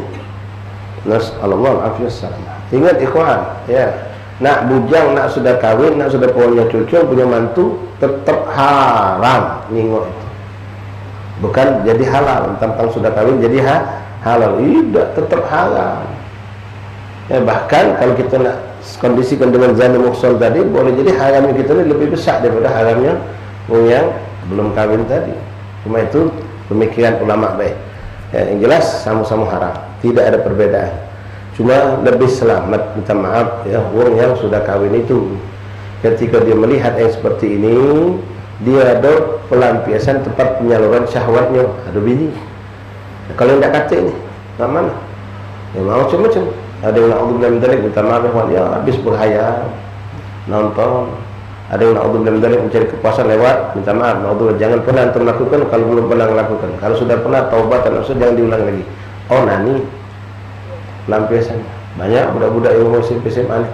Nasallallahu alaihi wasallam. Ingat ikhwan, ya. Nak bujang, nak sudah kawin, nak sudah punya cucu, punya mantu, tetap haram nengok itu. Bukan jadi halal, tentang sudah kawin jadi ha-, halal. Tidak, tetap haram. Ya, bahkan kalau kita nak kondisikan dengan zani muhsan tadi, boleh jadi haramnya kita ni lebih besar daripada haramnya orang yang belum kawin tadi. Cuma itu pemikiran ulama baik. Ya, yang jelas sama-sama haram. Tidak ada perbedaan. Cuma lebih selamat, minta maaf, ya, orang yang sudah kawin itu. Ketika dia melihat yang seperti ini, dia ada pelampiasan tempat penyaluran syahwatnya. Ada bini. Kalau yang dak katik ni, kat mana? Ya, macam-macam. Ada yang naudzubillah min dzalik, minta maaf, ikhwan, ya, habis berhayal nonton. Ada yang naudzubillah min dzalik, mencari kepuasan lewat, minta maaf, naudzubillah, jangan pernah antum lakukan kalau belum pernah melakukan. Kalau sudah pernah, taubat dan nafsu, jangan diulang lagi. Oh, nani. Lampiasannya. Banyak budak-budak yang umur S M P, S M A ni.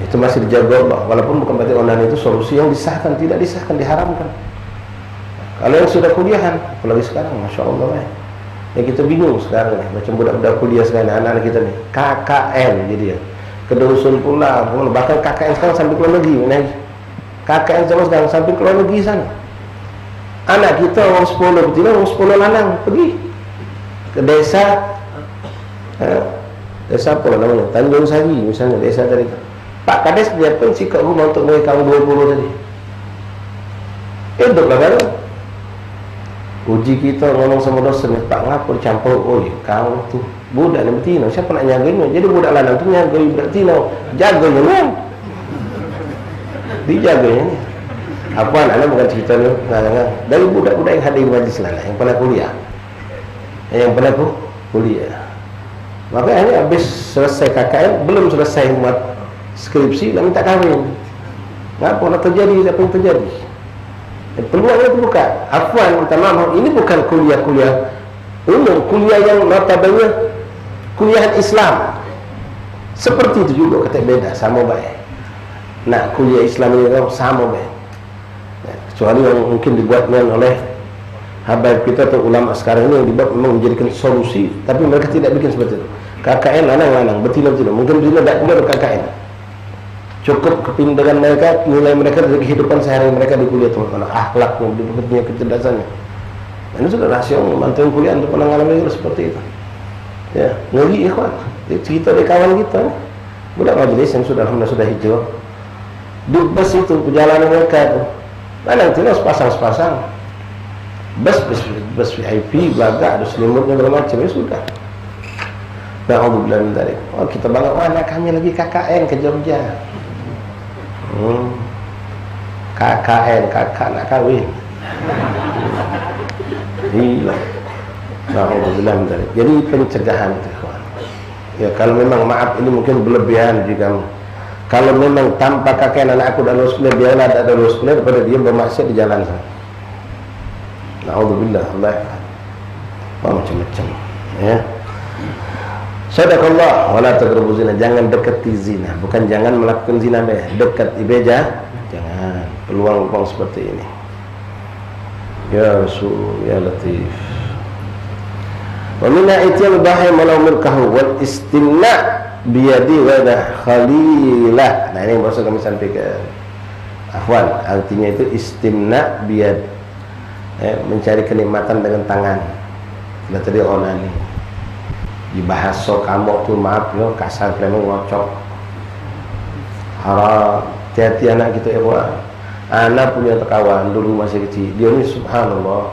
Itu masih dijaga Allah. Walaupun bukan berarti onani itu solusi yang disahkan, tidak disahkan, diharamkan. Kalau yang sudah kuliahan, apalagi sekarang, masya Allah, eh. Ya, kita bingung sekarang ni, macam budak-budak kuliah sekarang ni, anak-anak kita ni, K K N jadi ya. Kedusun pulang, bahkan K K N sekarang sampai ke luar negeri, naik. K K N zaman sekarang sampai ke luar negeri sana. Anak kita orang sepuluh betina, orang sepuluh lanang pergi ke desa, eh, desa apa namanya? Tanjung Sari misalnya, desa tadi. Pak Kades nyiapkan sikok rumah untuk mereka orang dua puluh tadi. Hiduplah baru. Uji kita ngomong sama dosen, "Pak, ngapa dicampur?" "Oi, kau tu budak ni betina, siapa nak nyagainyo?" Jadi budak lanang tu nyagai budak betina, jagainyo nian. Dijagainyo nian. Apa anak bukan cerita ni, nah, nah, nah. Dari budak-budak yang hadir majlis lah, yang pernah kuliah. Yang pernah ku-, kuliah. Maka akhirnya habis selesai K K N, belum selesai buat skripsi, nak minta kahwin. Ngapa nak terjadi, apa yang terjadi? Eh, peluangnya terbuka. Afwan, minta maaf, ini bukan kuliah-kuliah umum, kuliah yang notabene kuliah Islam. Seperti itu juga, kata beda, sama baik. Nah, kuliah Islam ini kan sama baik. Ya, kecuali yang mungkin dibuat nian oleh habaib kita atau ulama sekarang ini yang dibuat memang menjadikan solusi, tapi mereka tidak bikin seperti itu. K K N lanang-lanang, betina-betina. Mungkin betina tidak perlu ada K K N. Cukup kepintaran mereka, nilai mereka dari kehidupan sehari mereka di kuliah tu, akhlaknya, di pekertinya, kecerdasannya. Ini sudah rahasia umum, antum kuliah antum pernah ngalami seperti itu. Ya, ngeri ikhwan. Ini cerita dari kawan kita. Budak majlis yang sudah, alhamdulillah, sudah hijrah. Di bus itu, perjalanan mereka tu. Lanang betina sepasang-sepasang. Bus, bus, bus V I P, belagak, ada selimutnya, segala macam, ya sudah. Naudzubillah min dzalik. Oh, kita bangga, "Wah, anak kami lagi K K N ke Jogja." Hmm. K K N, kakak nak kawin. Iya. Naudzubillah min dzalik. Jadi pencegahan itu, ikhwan. Ya, kalau memang, maaf, ini mungkin berlebihan juga. Kalau memang tanpa K K N anak aku dak lulus kuliah, biarlah dak lulus kuliah daripada dia bermaksiat di jalan sana. Naudzubillah, Allah. Wah, macam-macam. Ya. Sadaqallah, wala taqrabu zina. Jangan dekati zina. Bukan jangan melakukan zina be. Dekat ibeja. Jangan. Peluang-peluang seperti ini. Ya Rasul, ya Latif. Wa minha ityanu bahim walau mirkahu wal istimna biyadi ghaira khalilah. Nah, ini yang baru kami sampaikan. Afwan, artinya itu istimna biyad. Eh, mencari kenikmatan dengan tangan. Lah tadi onani. Di bahasa kamu tu, maaf yo, kasar, kena ngocok. Haram. Hati-hati anak kita, ya, buat. Ana punya kawan dulu masih kecik, dio ni subhanallah.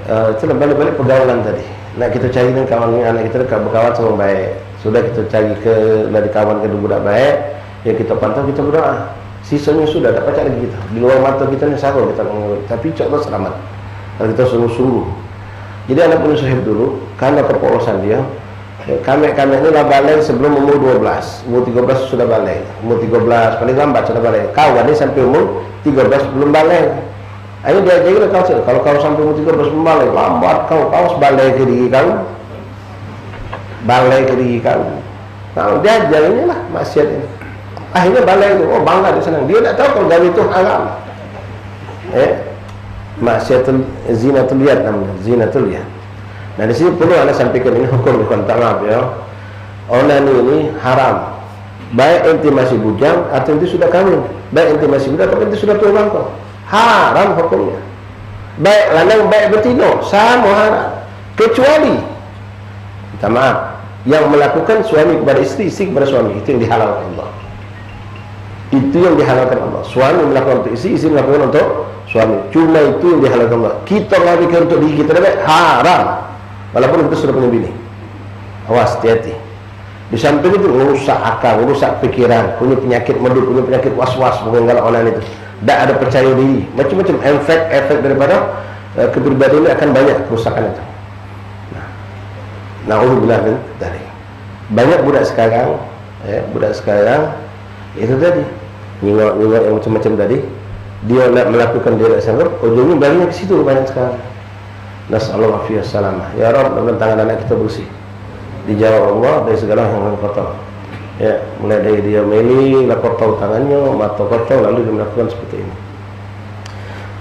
Eh, itulah balik-balik pergaulan tadi. Nak kito cari dengan kawan ni, anak kito dekat bekawan samo baik. Sudah kito cari ke dari kawan ke budak baik, yang kito pantau, kito berdoa. Sisanya sudah, dak pacak lagi kito. Di luar mato kito ni salah kito nak ngurus. Tapi insya Allah selamat. Kalau kito sungguh-sungguh. Jadi anak punya Suhaib dulu, karena kepolosan dia, kamek-kamek ni lah balai sebelum umur dua belas. Umur tiga belas sudah balai. Umur tiga belas paling lambat sudah balai. Kawan ni sampai umur tiga belas belum balai. Ayo diajari lah kau, kalau kau sampai umur tiga belas belum balai, lambat kau, kau balai ke diri kau. Balai ke diri kau. Nah, diajari lah maksiat ini. Akhirnya balai tu, oh bangga, dia senang. Dia tak tahu kalau gawe tu haram. Eh, maksiatul, zinatul yad namanya, zinatul yad. Nah, di sini perlu ana sampaikan ini hukum, bukan, tak maaf ya. Onani ini haram. Baik ente masih bujang atau ente sudah kawin. Baik ente masih budak atau ente sudah tua bangko. Haram hukumnya. Baik lanang, baik betino, samo haram. Kecuali, minta maaf, yang melakukan suami kepada isteri, isteri kepada suami, itu yang dihalalkan Allah. Itu yang dihalalkan Allah. Suami melakukan untuk isteri, isteri melakukan untuk suami. Cuma itu yang dihalalkan Allah. Kita larikan untuk diri kita, dah baik, haram. Walaupun kita sudah punya bini. Awas, hati-hati. Di samping itu, ngerusak akal, ngerusak pikiran, punya penyakit medut, punya penyakit was-was, bukan galak onani itu. Dak ada percaya diri. Macam-macam efek-efek daripada, eh, kepribadian ini akan banyak kerusakan itu. Nah, naudzubillah min dzalik. Banyak budak sekarang, eh, budak sekarang, itu tadi, nyingok-nyingok yang macam-macam tadi, dia nak melakukan, dia nak sanggup, ujungnya berlarinya ke situ banyak sekarang. Nasallallahu afiyah salamah. Ya Rabb, mudah-mudahan tangan anak kita bersih. Dijauh Allah dari segala yang kotor. Ya, mulai dari dia mele lah kotor tangannyo, mato kotor, lalu dia melakukan seperti ini.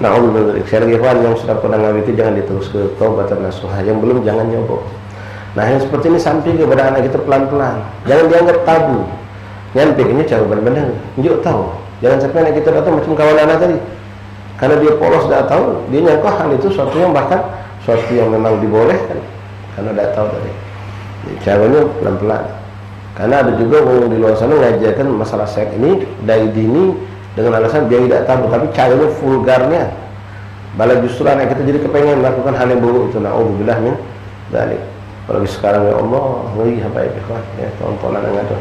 Naudzubillah min dzalik. Sekali lagi, ikhwan, yang sudah pernah ngawiti, jangan diteruske, taubatan nasuha. Yang belum, jangan nyoba. Nah, yang seperti ini sampai kepada anak kita pelan-pelan. Jangan dianggap tabu. Nyampaikannya cara benar-benar. Njuk tahu. Jangan sampai anak kita datang macam kawan anak tadi. Karena dia polos, dak tahu, dia nyangka hal itu suatu yang bahkan, suatu yang memang dibolehkan. Karena dak tahu tadi. Jadi, caranya pelan-pelan. Karena ada juga orang di luar sana ngajarkan masalah seks ini dari dini dengan alasan biar tidak tabu, tapi caranya vulgarnya. Malah justru anak kita jadi kepengen melakukan hal yang buruk itu. Naudzubillah min dzalik. Apalagi sekarang, ya Allah, ngeri, habaib, ikhwan, ya, tontonan yang ada.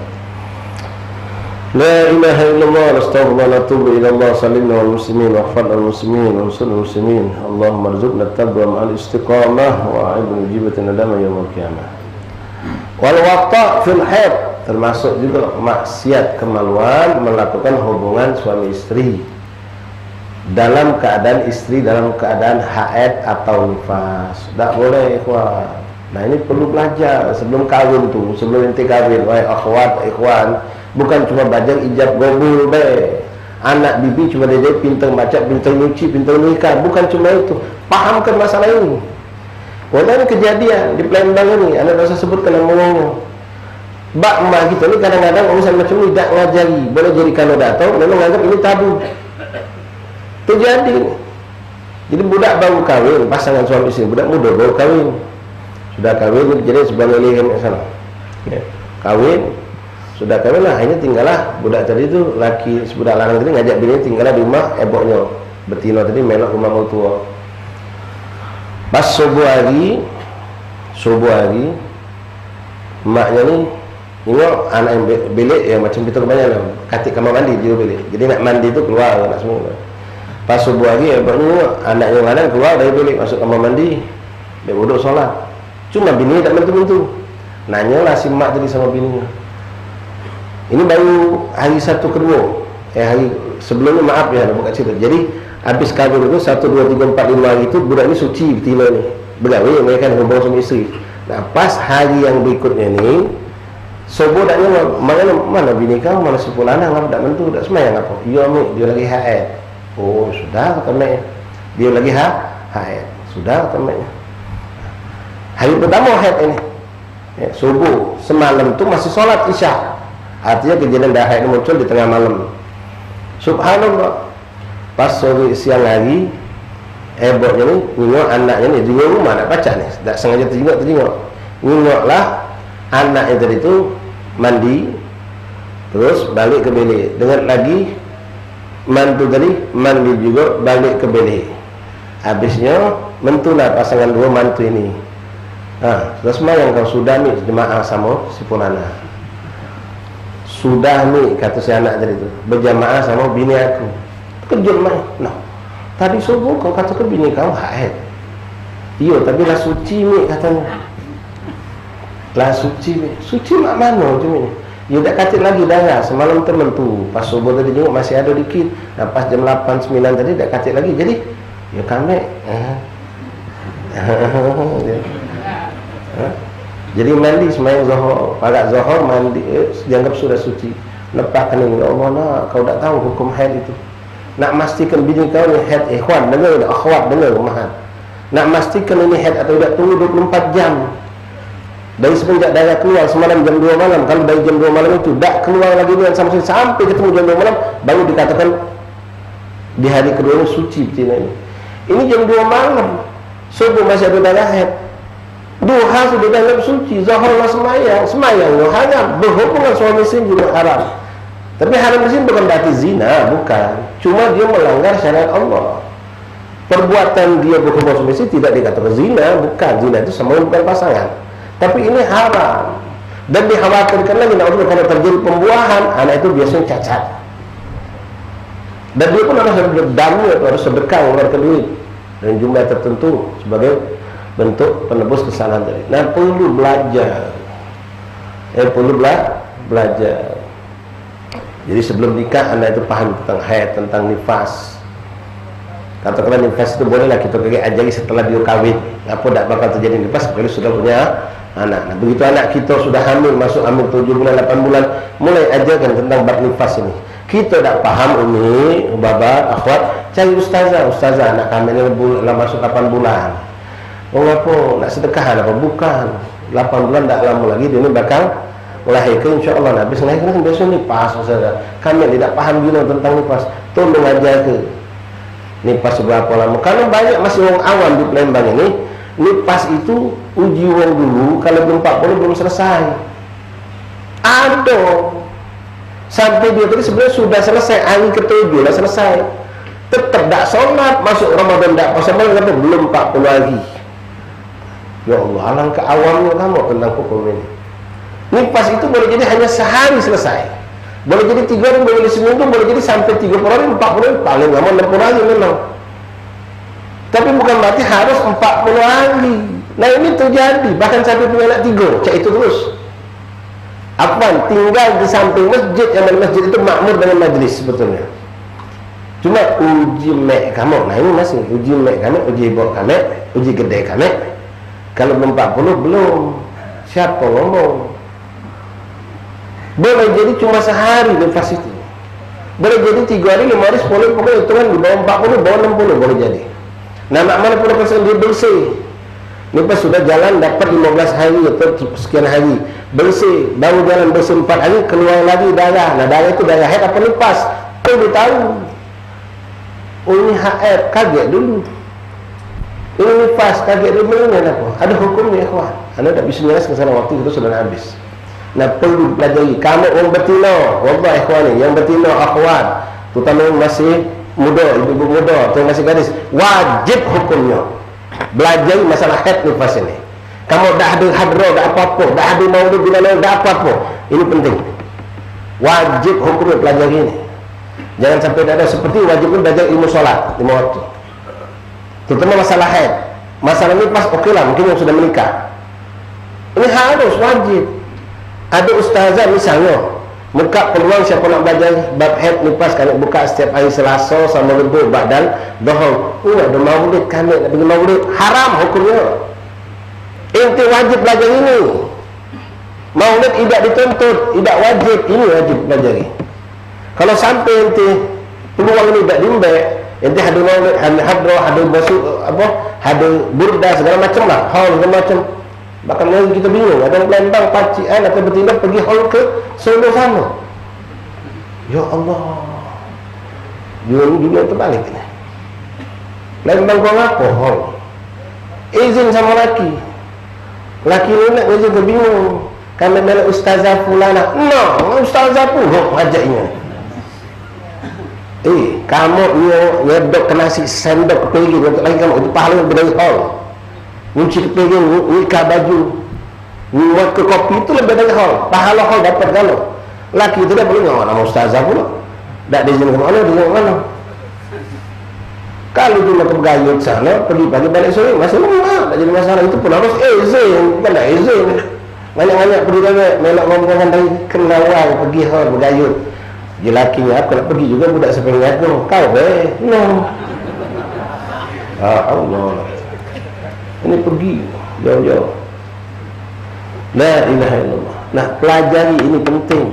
La ilaha illallah, nastaghfirullah, natubu ilallah, salimna wal muslimin, waghfir lil muslimin, wansur lil muslimin. Allahumma rzuqna tabwa ma'al istiqamah wa a'idna min jibati nadama yaumal qiyamah. Wal waqta' fil haid, termasuk juga maksiat kemaluan melakukan hubungan suami isteri. Dalam keadaan isteri dalam keadaan haid atau nifas. Dak boleh, ikhwan. Nah, ini perlu belajar sebelum kawin tu, sebelum ente kawin, wahai akhwat, ikhwan. Bukan cuma belajar ijab kabul be. Anak bibi cuma diajari pintar maca, pintar nyuci, pintar nikah. Bukan cuma itu. Pahamkan masalah ini. Wong tadi kejadian di Palembang ini, anak dosa sebut kena ngomong. Bak emak kita ni kadang-kadang urusan macam ni dak ngajari. Boleh jadi kalau dak tahu, memang nganggap ini tabu. Terjadi ni. Jadi budak baru kawin, pasangan suami isteri, budak muda baru kawin. Sudah kawin, jadi sebuah nilai kan sana. Ya. Kawin, sudah kawin lah, akhirnya tinggallah budak tadi tu, laki, sebudak lanang tadi ngajak bini tinggallah di rumah eboknya. Betino tadi melok rumah mertua. Pas subuh hari, subuh hari, maknya ni nengok anak yang be-, belek, ya, macam kita kebanyakan, katik kamar mandi dia belek. Jadi nak mandi tu keluar, nak semua. Pas subuh hari, eboknya nengok anak yang lanang keluar dari belek, masuk kamar mandi. Dek duduk solat. Cuma bini dak mentu-mentu. Nanyalah si mak tadi sama bini. Ini baru hari satu kedua. Eh, hari sebelumnya, maaf ya, nak buka cerita. Jadi, habis kawin tu, satu, dua, tiga, empat, lima hari tu, budak ni suci betina ni. Begawe mereka hubungan suami isteri. Nah, pas hari yang berikutnya ni, subuh dak nyawa, mana, mana bini kau, mana si fulanah, ngapa dak mentu, dak semayang apa? Iya, Mik, dia lagi haid. Oh, sudah, kata mek. Dia lagi ha-, haid. Sudah, kata mek. Hari pertama haid ini. Ya, subuh. Semalam tu masih solat Isya. Artinya kejadian dah haid ni muncul di tengah malam. Subhanallah. Pas sore siang hari, eboknya ni nengok anaknya ni, di rumah nak pacak ni. Tak sengaja tengok, tengok. Nengoklah anaknya tadi tu mandi, terus balik ke bilik. Dengar lagi, Mantu tadi mandi jugo, balek ke bilik. Habisnyo, mentulah pasangan duo mantu ini. Ha, terus mayang kau sudah ni jemaah samo si Pulana. Sudah ni, kato si anak tadi tu, bejamaah samo bini aku. Terkejut mai. Nah, tadi subuh kau kato ke bini kau haid. Iyo, tapi lah suci, Mik, katonyo. Lah suci, Mik. Suci mak mano tu, Mik? Yo dak katik lagi darah. Semalam temen tu, pas subuh tadi jenguk masih ado dikit. Nah, pas jam lapan, semilan tadi dak katik lagi. Jadi, yo kamek. Ha. Ha. Jadi mandi semayang Zohor, parak Zohor mandi, eh, dianggap sudah suci. Lepas kening, ya Allah, nak, kau dak tahu hukum haid itu. Nak mastikan bini kau ni haid, ikhwan, dengar dak? Akhwat, dengar, umahat. Nak mastikan ini haid atau dak, tunggu dua puluh empat jam. Dari semenjak darah keluar semalam jam dua malam, kalau dari jam dua malam itu dak keluar lagi nian samo sekali sampai ketemu jam dua malam, baru dikatakan di hari kedua ini suci betina ini. Ini jam dua malam, subuh masih ada darah haid. Duha sudah dianggap suci, Zohor lah semayang, semayang lo haram, berhubungan suami istri juga haram. Tapi haram di sini bukan berarti zina, bukan. Cuma dia melanggar syariat Allah. Perbuatan dia berhubungan suami istri tidak dikatakan zina, bukan. Zina itu sama bukan pasangan. Tapi ini haram. Dan dikhawatirkan lagi, naudzubillah, kalau terjadi pembuahan, anak itu biasanya cacat. Dan dia pun harus ada dendamnya, harus sedekah, mengeluarkan duit dan jumlah tertentu sebagai bentuk penebus kesalahan tadi. Nah, perlu belajar. Eh, perlu bela belajar. Jadi, sebelum nikah, anda itu paham tentang haid, tentang nifas. Katakanlah nifas itu bolehlah kita kagek ajari setelah dia kawin. Apa dak bakal terjadi nifas kalau sudah punya anak. Nah, begitu anak kita sudah hamil, masuk hamil tujuh bulan, lapan bulan, mulai ajarkan tentang bab nifas ini. Kita dak paham, Umi, Baba, Akhwat, cari ustazah. Ustazah, anak kami ni bul-, lah masuk lapan bulan. Oh, ngapo? Nak sedekahan apa? Bukan. Lapan bulan dak lama lagi dia ni bakal melahirkan, insya Allah. Nah, habis melahirkan kan biasa nifas, ustazah. Kami ni dak paham gilo tentang nifas. Tolong ajarke. Nifas seberapa lama? Karena banyak masih orang awam di Palembang ini, nifas itu uji orang dulu, kalau belum empat puluh belum selesai. Ado. Sampai dia tadi sebenarnya sudah selesai, hari ketujuh lah selesai. Tetap dak solat, masuk Ramadan dak puasa, malah kata belum empat puluh hari. Ya Allah, alangkah awamnya kamu tentang hukum ini. Nifas itu boleh jadi hanya sehari selesai. Boleh jadi tiga hari, boleh jadi seminggu, boleh jadi sampai tiga puluh hari, empat puluh hari, paling lama enam puluh hari memang. Tapi bukan berarti harus empat puluh hari. Nah, ini terjadi, bahkan sampai punya anak tiga, cak itu terus. Afwan, tinggal di samping masjid, yang mana masjid itu makmur dengan majlis sebetulnya. Cuma uji mek kamu, nah ini masih uji mek kamu, uji ibuk kamu, uji gede kamu. Kalau belum empat puluh, belum. Siapa ngomong? Boleh jadi cuma sehari nifas itu. Boleh jadi tiga hari, lima hari, sepuluh, pokoknya hitungan di bawah empat puluh, bawah enam puluh boleh jadi. Nah, nak mana pun persen dia bersih. Nifas sudah jalan dapat lima belas hari atau sekian hari. Bersih, baru jalan bersih empat hari, keluar lagi darah. Nah, darah itu darah haid apa nifas? Tu dia tahu. Oh, ini haid, kaget dulu. Ini nifas, kaget dulu, ini apa? Ada hukumnya, ikhwan. Anda tak bisa jelaskan sana, waktu kita sudah habis. Nah, perlu pelajari. Kamu orang betina, wallah, ikhwan, yang betina, akhwat, terutama yang masih muda, ibu-ibu muda atau yang masih gadis, wajib hukumnya belajar masalah haid nifas ini. Kamu dah ada hadroh, dah apa-apa, dah ada maulid di mana, dah apa-apa. Ini penting. Wajib hukumnya pelajari ini. Jangan sampai tidak ada. Seperti wajib pun belajar ilmu sholat lima waktu. Terutama masalah haid. Masalah nifas, oke lah, mungkin yang sudah menikah. Ini harus wajib. Ada ustazah misalnya, buka peluang siapa nak belajar bab haid nifas, kami buka setiap hari Selasa sama Rebu, ba'dal Dohor. Oh, ada maulid, kami nak pergi maulid. Haram hukumnya. Ente wajib belajar ini. Maulid idak dituntut, idak wajib. Ini wajib pelajari. Kalau sampai ente peluang ini dak diembe, ente hadu maulid, hadu hadrah, hadu basu, apa, hadu burdah, segala macam lah, haul segala macam. Bahkan lagi kita bingung, ada orang Palembang pacian atau betina pergi haul ke Solo sana. Ya Allah. Dunia ni dunia terbalik ni. Palembang kau ngapo haul? Izin sama laki. Laki ni nak kerja ke bingung. Kami melok ustazah fulana. No, ustazah pulok ajaknyo. Eh, kamu nyo-, nyedok ke nasi sendok ke piring untuk laki kamu, itu pahala lebih dari haul. Nyuci ke piring, nyi-, nyikah baju, nyuat ke kopi, itu lebih dari haul. Pahala haul dapat kamu. Laki tu dak boleh ngawak nama ustazah pula. Dak diizin ke mana, diizin ke mana. Kalau cuma ke begayut sana, pergi pagi balik sore, masih lemak, dak jadi masalah. Itu pun harus izin, bukan dak izin. Banyak-banyak pergi dewek, melok rombongan dari Kendawai pergi ha begayut. Jelakinya aku nak pergi juga budak sepengaku. Kau be, no. Ya Allah. Ini pergi jauh-jauh. La ilaha illallah. Nah, pelajari ini penting.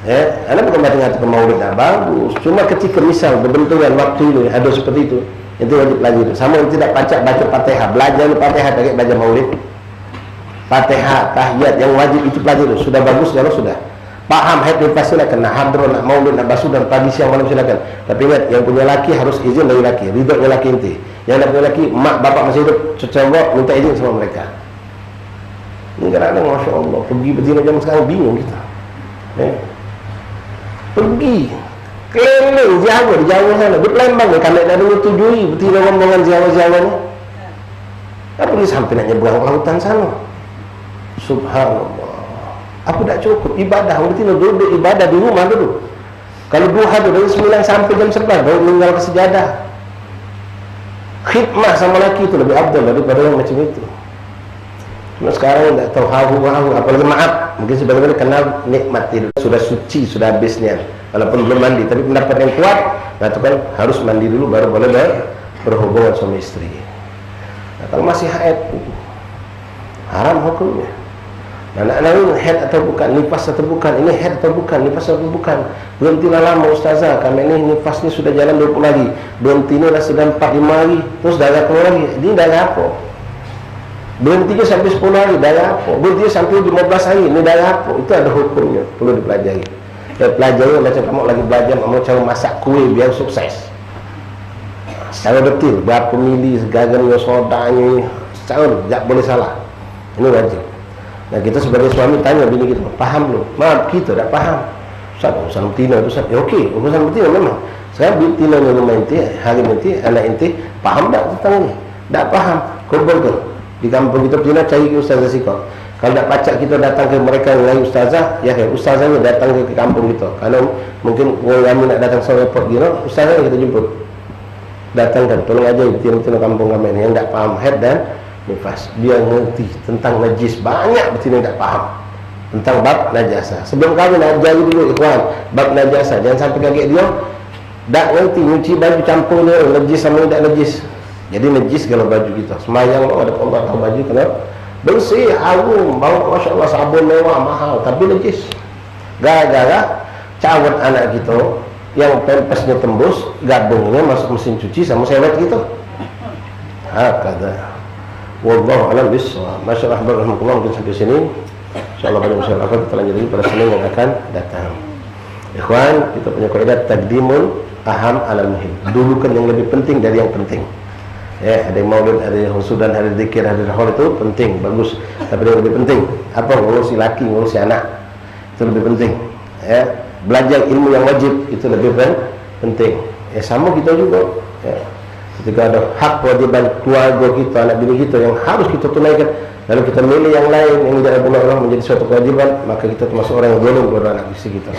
Ya, ana bukan berarti ngatakan maulid dak bagus. Cuma ketika misal bebentukan waktu ini ada seperti itu, itu wajib pelajari. Sama yang tidak pacak baca Fatihah, belajar Fatihah pakai belajar maulid. Fatihah, tahiyat yang wajib itu pelajari. Sudah bagus, kalau sudah paham, haid nifas silakan. Nak hadroh, nak maulid, nak basudan pagi, siang, malam silakan. Tapi ingat, yang punya laki harus izin dari laki, ridhonya laki inti. Yang dak punya laki, mak bapak masih hidup, cocok minta izin sama mereka. Ini kadang-kadang, masya Allah, pergi betina zaman sekarang bingung kita. Eh. Pergi keliling Jawa, di Jawa sana, di Palembang ni, kami dak menyetujui betina rombongan Jawa-Jawa ni. Tapi ni sampai nak nyeberang lautan sana. Subhanallah. Apa dak cukup ibadah? Orang betina duduk ibadah di rumah dulu. Kalau duha tu dari sembilan sampai jam sebelas baru meninggalkan sejadah. Khidmah sama laki tu lebih afdal daripada yang macam itu. Cuma sekarang dak tahu hahu-hahu, apalagi maaf, mungkin sebagian kenal nikmat tidur, sudah suci, sudah habis niat. Walaupun belum mandi, tapi pendapat yang kuat mengatakan harus mandi dulu baru boleh ber-, berhubungan suami istri. Nah, kalau masih haid, haram hukumnya. Nah, nak nanya haid atau bukan, nifas atau bukan, ini haid atau bukan, nifas atau bukan. Berhentilah lama ustazah, kami ni nifas ni sudah jalan dua puluh hari. Berhenti ni lah sudah empat lima hari, terus darah keluar lagi. Ini darah apa? Berhenti je sampai sepuluh hari, darah apa? Berhenti je sampai lima belas hari, ini darah apa? Itu ada hukumnya, perlu dipelajari. Eh, pelajari macam kamu lagi belajar, kamu cara masak kue biar sukses. Secara detil, berapa mili segaran nyo, soda nyo, secara dak boleh salah. Ini wajib. Nah, kita sebagai suami tanya bini kita, "Paham belum?" "Maaf, kita dak paham." "Ustaz, urusan betina tu, Ustaz." "Ya, okey, urusan betina memang. Sekarang betina ni rumah inti, hari inti, anak inti, paham dak tentang ini?" "Dak paham." "Kumpul tu. Di kampung kita betina cari ke ustazah sikok." Kalau dak pacak kita datang ke mereka ngai ustazah, ya kan, ustazah ni datang ke, ke kampung kita. Kalau mungkin orang kami nak datang sore repot gino, ustazah ni kita jemput. Datangkan, tolong aja betina-betina kampung kami ni yang dak paham haid dan nifas. Biar ngerti tentang najis. Banyak betina dak paham tentang bab najasah. Sebelum kawin, ajari dulu, ikhwan, bab najasah. Jangan sampai kagek dia dak ngerti nyuci baju campur dia, najis sama dak najis. Jadi najis kalau baju kita. Semayang tu ada Allah tahu baju kena bersih, harum, bau, masya Allah, sabun mewah, mahal, tapi najis. Gara-gara cawet anak kita yang pampasnya tembus, gabungnya masuk mesin cuci sama sewet kita. Hakada. Wallahu a'lam bissawab. Masyaallah, barakallahu, mungkin sampai sini. Insyaallah pada masalah apa kita lanjut lagi pada Senin yang akan datang. Ikhwan, kita punya kaidah takdimul aham alal muhim. Dulukan yang lebih penting dari yang penting. Ya, ada yang maulid, ada yang husudan, ada zikir, ada haul, itu penting, bagus. Tapi yang lebih penting, apa, ngurusi laki, ngurusi anak. Itu lebih penting. Ya, belajar ilmu yang wajib itu lebih pen-, penting. Ya, sama kita juga. Ya. Ketika ada hak kewajiban keluarga kita, anak bini kita yang harus kita tunaikan, lalu kita milih yang lain yang tidak diboleh Allah menjadi suatu kewajiban, maka kita termasuk orang yang zalim kepada anak isteri kita.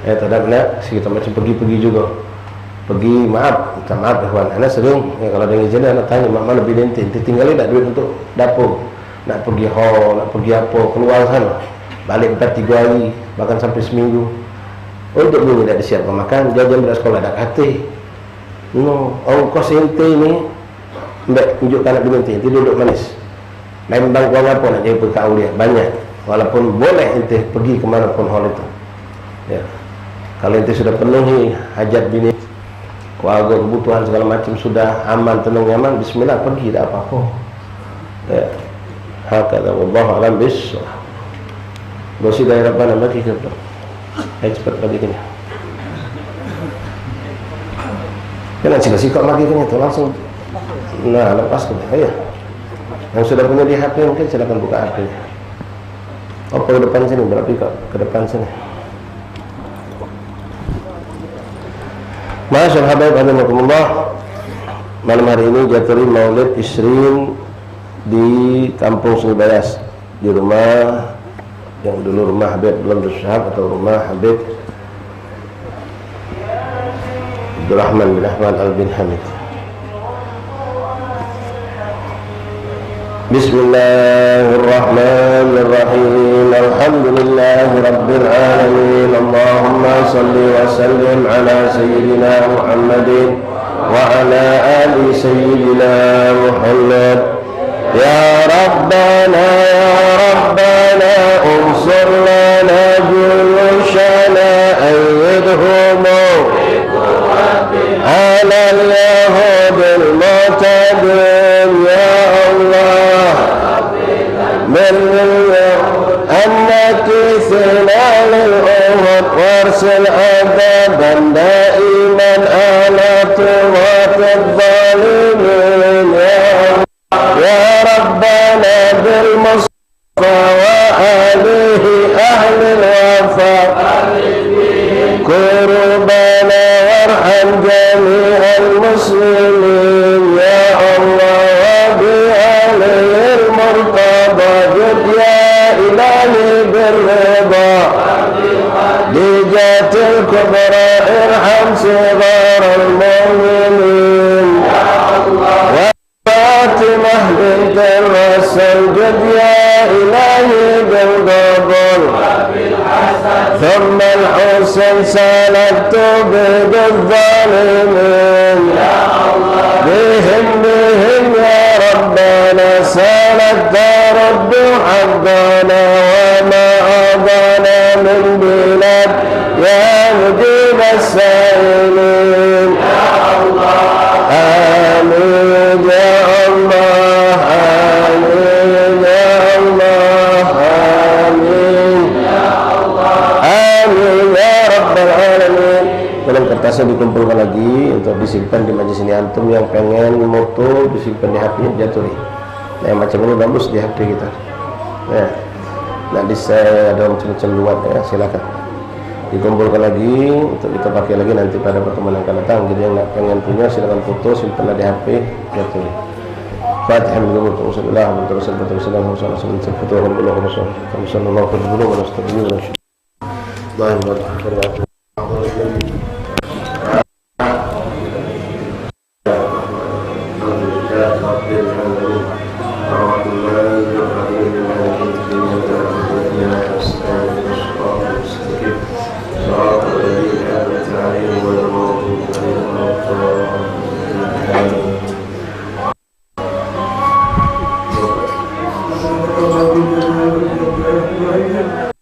Ya, terhadap anak isteri kita, macam pergi-pergi juga. Pergi, maaf, minta maaf, ikhwan. Anak sering, ya, kalau ada yang izin, anak tanya, "Mak, mana bini ente? Ente tinggalin dak duit untuk dapur? Nak pergi hall, nak pergi apa, keluar sana. Balik empat tiga hari, bahkan sampai seminggu." Untuk bini dak disiapkan makan, jajan budak sekolah dak katik. No, ongkos ente ni, mbak tunjuk anak bini ente, ente duduk manis. Lembang uang apa nak jadi P K U dia? Banyak. Walaupun boleh ente pergi ke mana pun hall itu. Ya. Kalau ente sudah penuhi hajat bini, keluarga, kebutuhan segala macam sudah aman, tenang, nyaman, bismillah, pergi, tak apa-apa. Ya. Hakada, wallahu a'lam bissawab. Bosi daerah mana bagi ke tu? Ayo cepat bagi kena. Kena sikok-sikok bagi kena tu langsung. Nah, lepas tu. Ayo. Yang sudah punya di H P mungkin silakan buka H P-nya. Oh, ke depan sini, berarti kok ke depan sini. Masyaallah, habaib rahimakumullah. Malam hari ini Jaturi Maulid Isrin di Kampung Sungai Bayas, di rumah yang dulu rumah Habib Abdullah bin Syihab atau rumah Habib Abdurrahman bin Ahmad Al bin Hamid. Bismillahirrahmanirrahim. Alhamdulillahirabbil alamin. Allahumma shalli wa sallim ala sayyidina Muhammadin wa ala ali sayyidina Muhammad. يا ربنا، يا ربنا، انصر لنا جيوشنا، أيدهم على اليهود المعتدين. يا الله، من النكثين للأهود، وارسل عذابا دائما على طغاة الظالمين. يا الله، يا ربنا بالمصطفى وآله أهل الوفا، كربنا وارحم جميع المسلمين يا الله، وبآله المرتضى جد يا إلهي بالرضا، بجاه الكبرى ارحم صغار المؤمنين. فاطمة بنت الرسول جد يا إلهي بالقبول، ثم الحسين سلكت بيد الظالمين. بهم، بهم يا ربنا سلكت رد حقنا وما أضعنا من بلاد يا مجيب السائلين. آمين يا الله، آمين يا الله، آمين. آمين يا رب العالمين. Tolong kertasnya dikumpulkan lagi untuk disimpan di majelis ini. Antum yang pengen moto disimpan di H P-nya Jaturi. Nah, yang macam ini bagus di H P kita. Ya. Nah, di saya ada macam-macam luar ya, silakan. Dikumpulkan lagi untuk kita pakai lagi nanti pada pertemuan yang akan datang. Jadi yang nak pengen punya silakan foto, simpanlah di H P Jaturi. Fatihah. الحمد لله رب العالمين. الرحمن الرحيم. مالك يوم الدين. إياك نعبد وإياك نستعين. اهدنا الصراط المستقيم. صراط الذين أنعمت عليهم غير المغضوب عليهم ولا الضالين. آمين.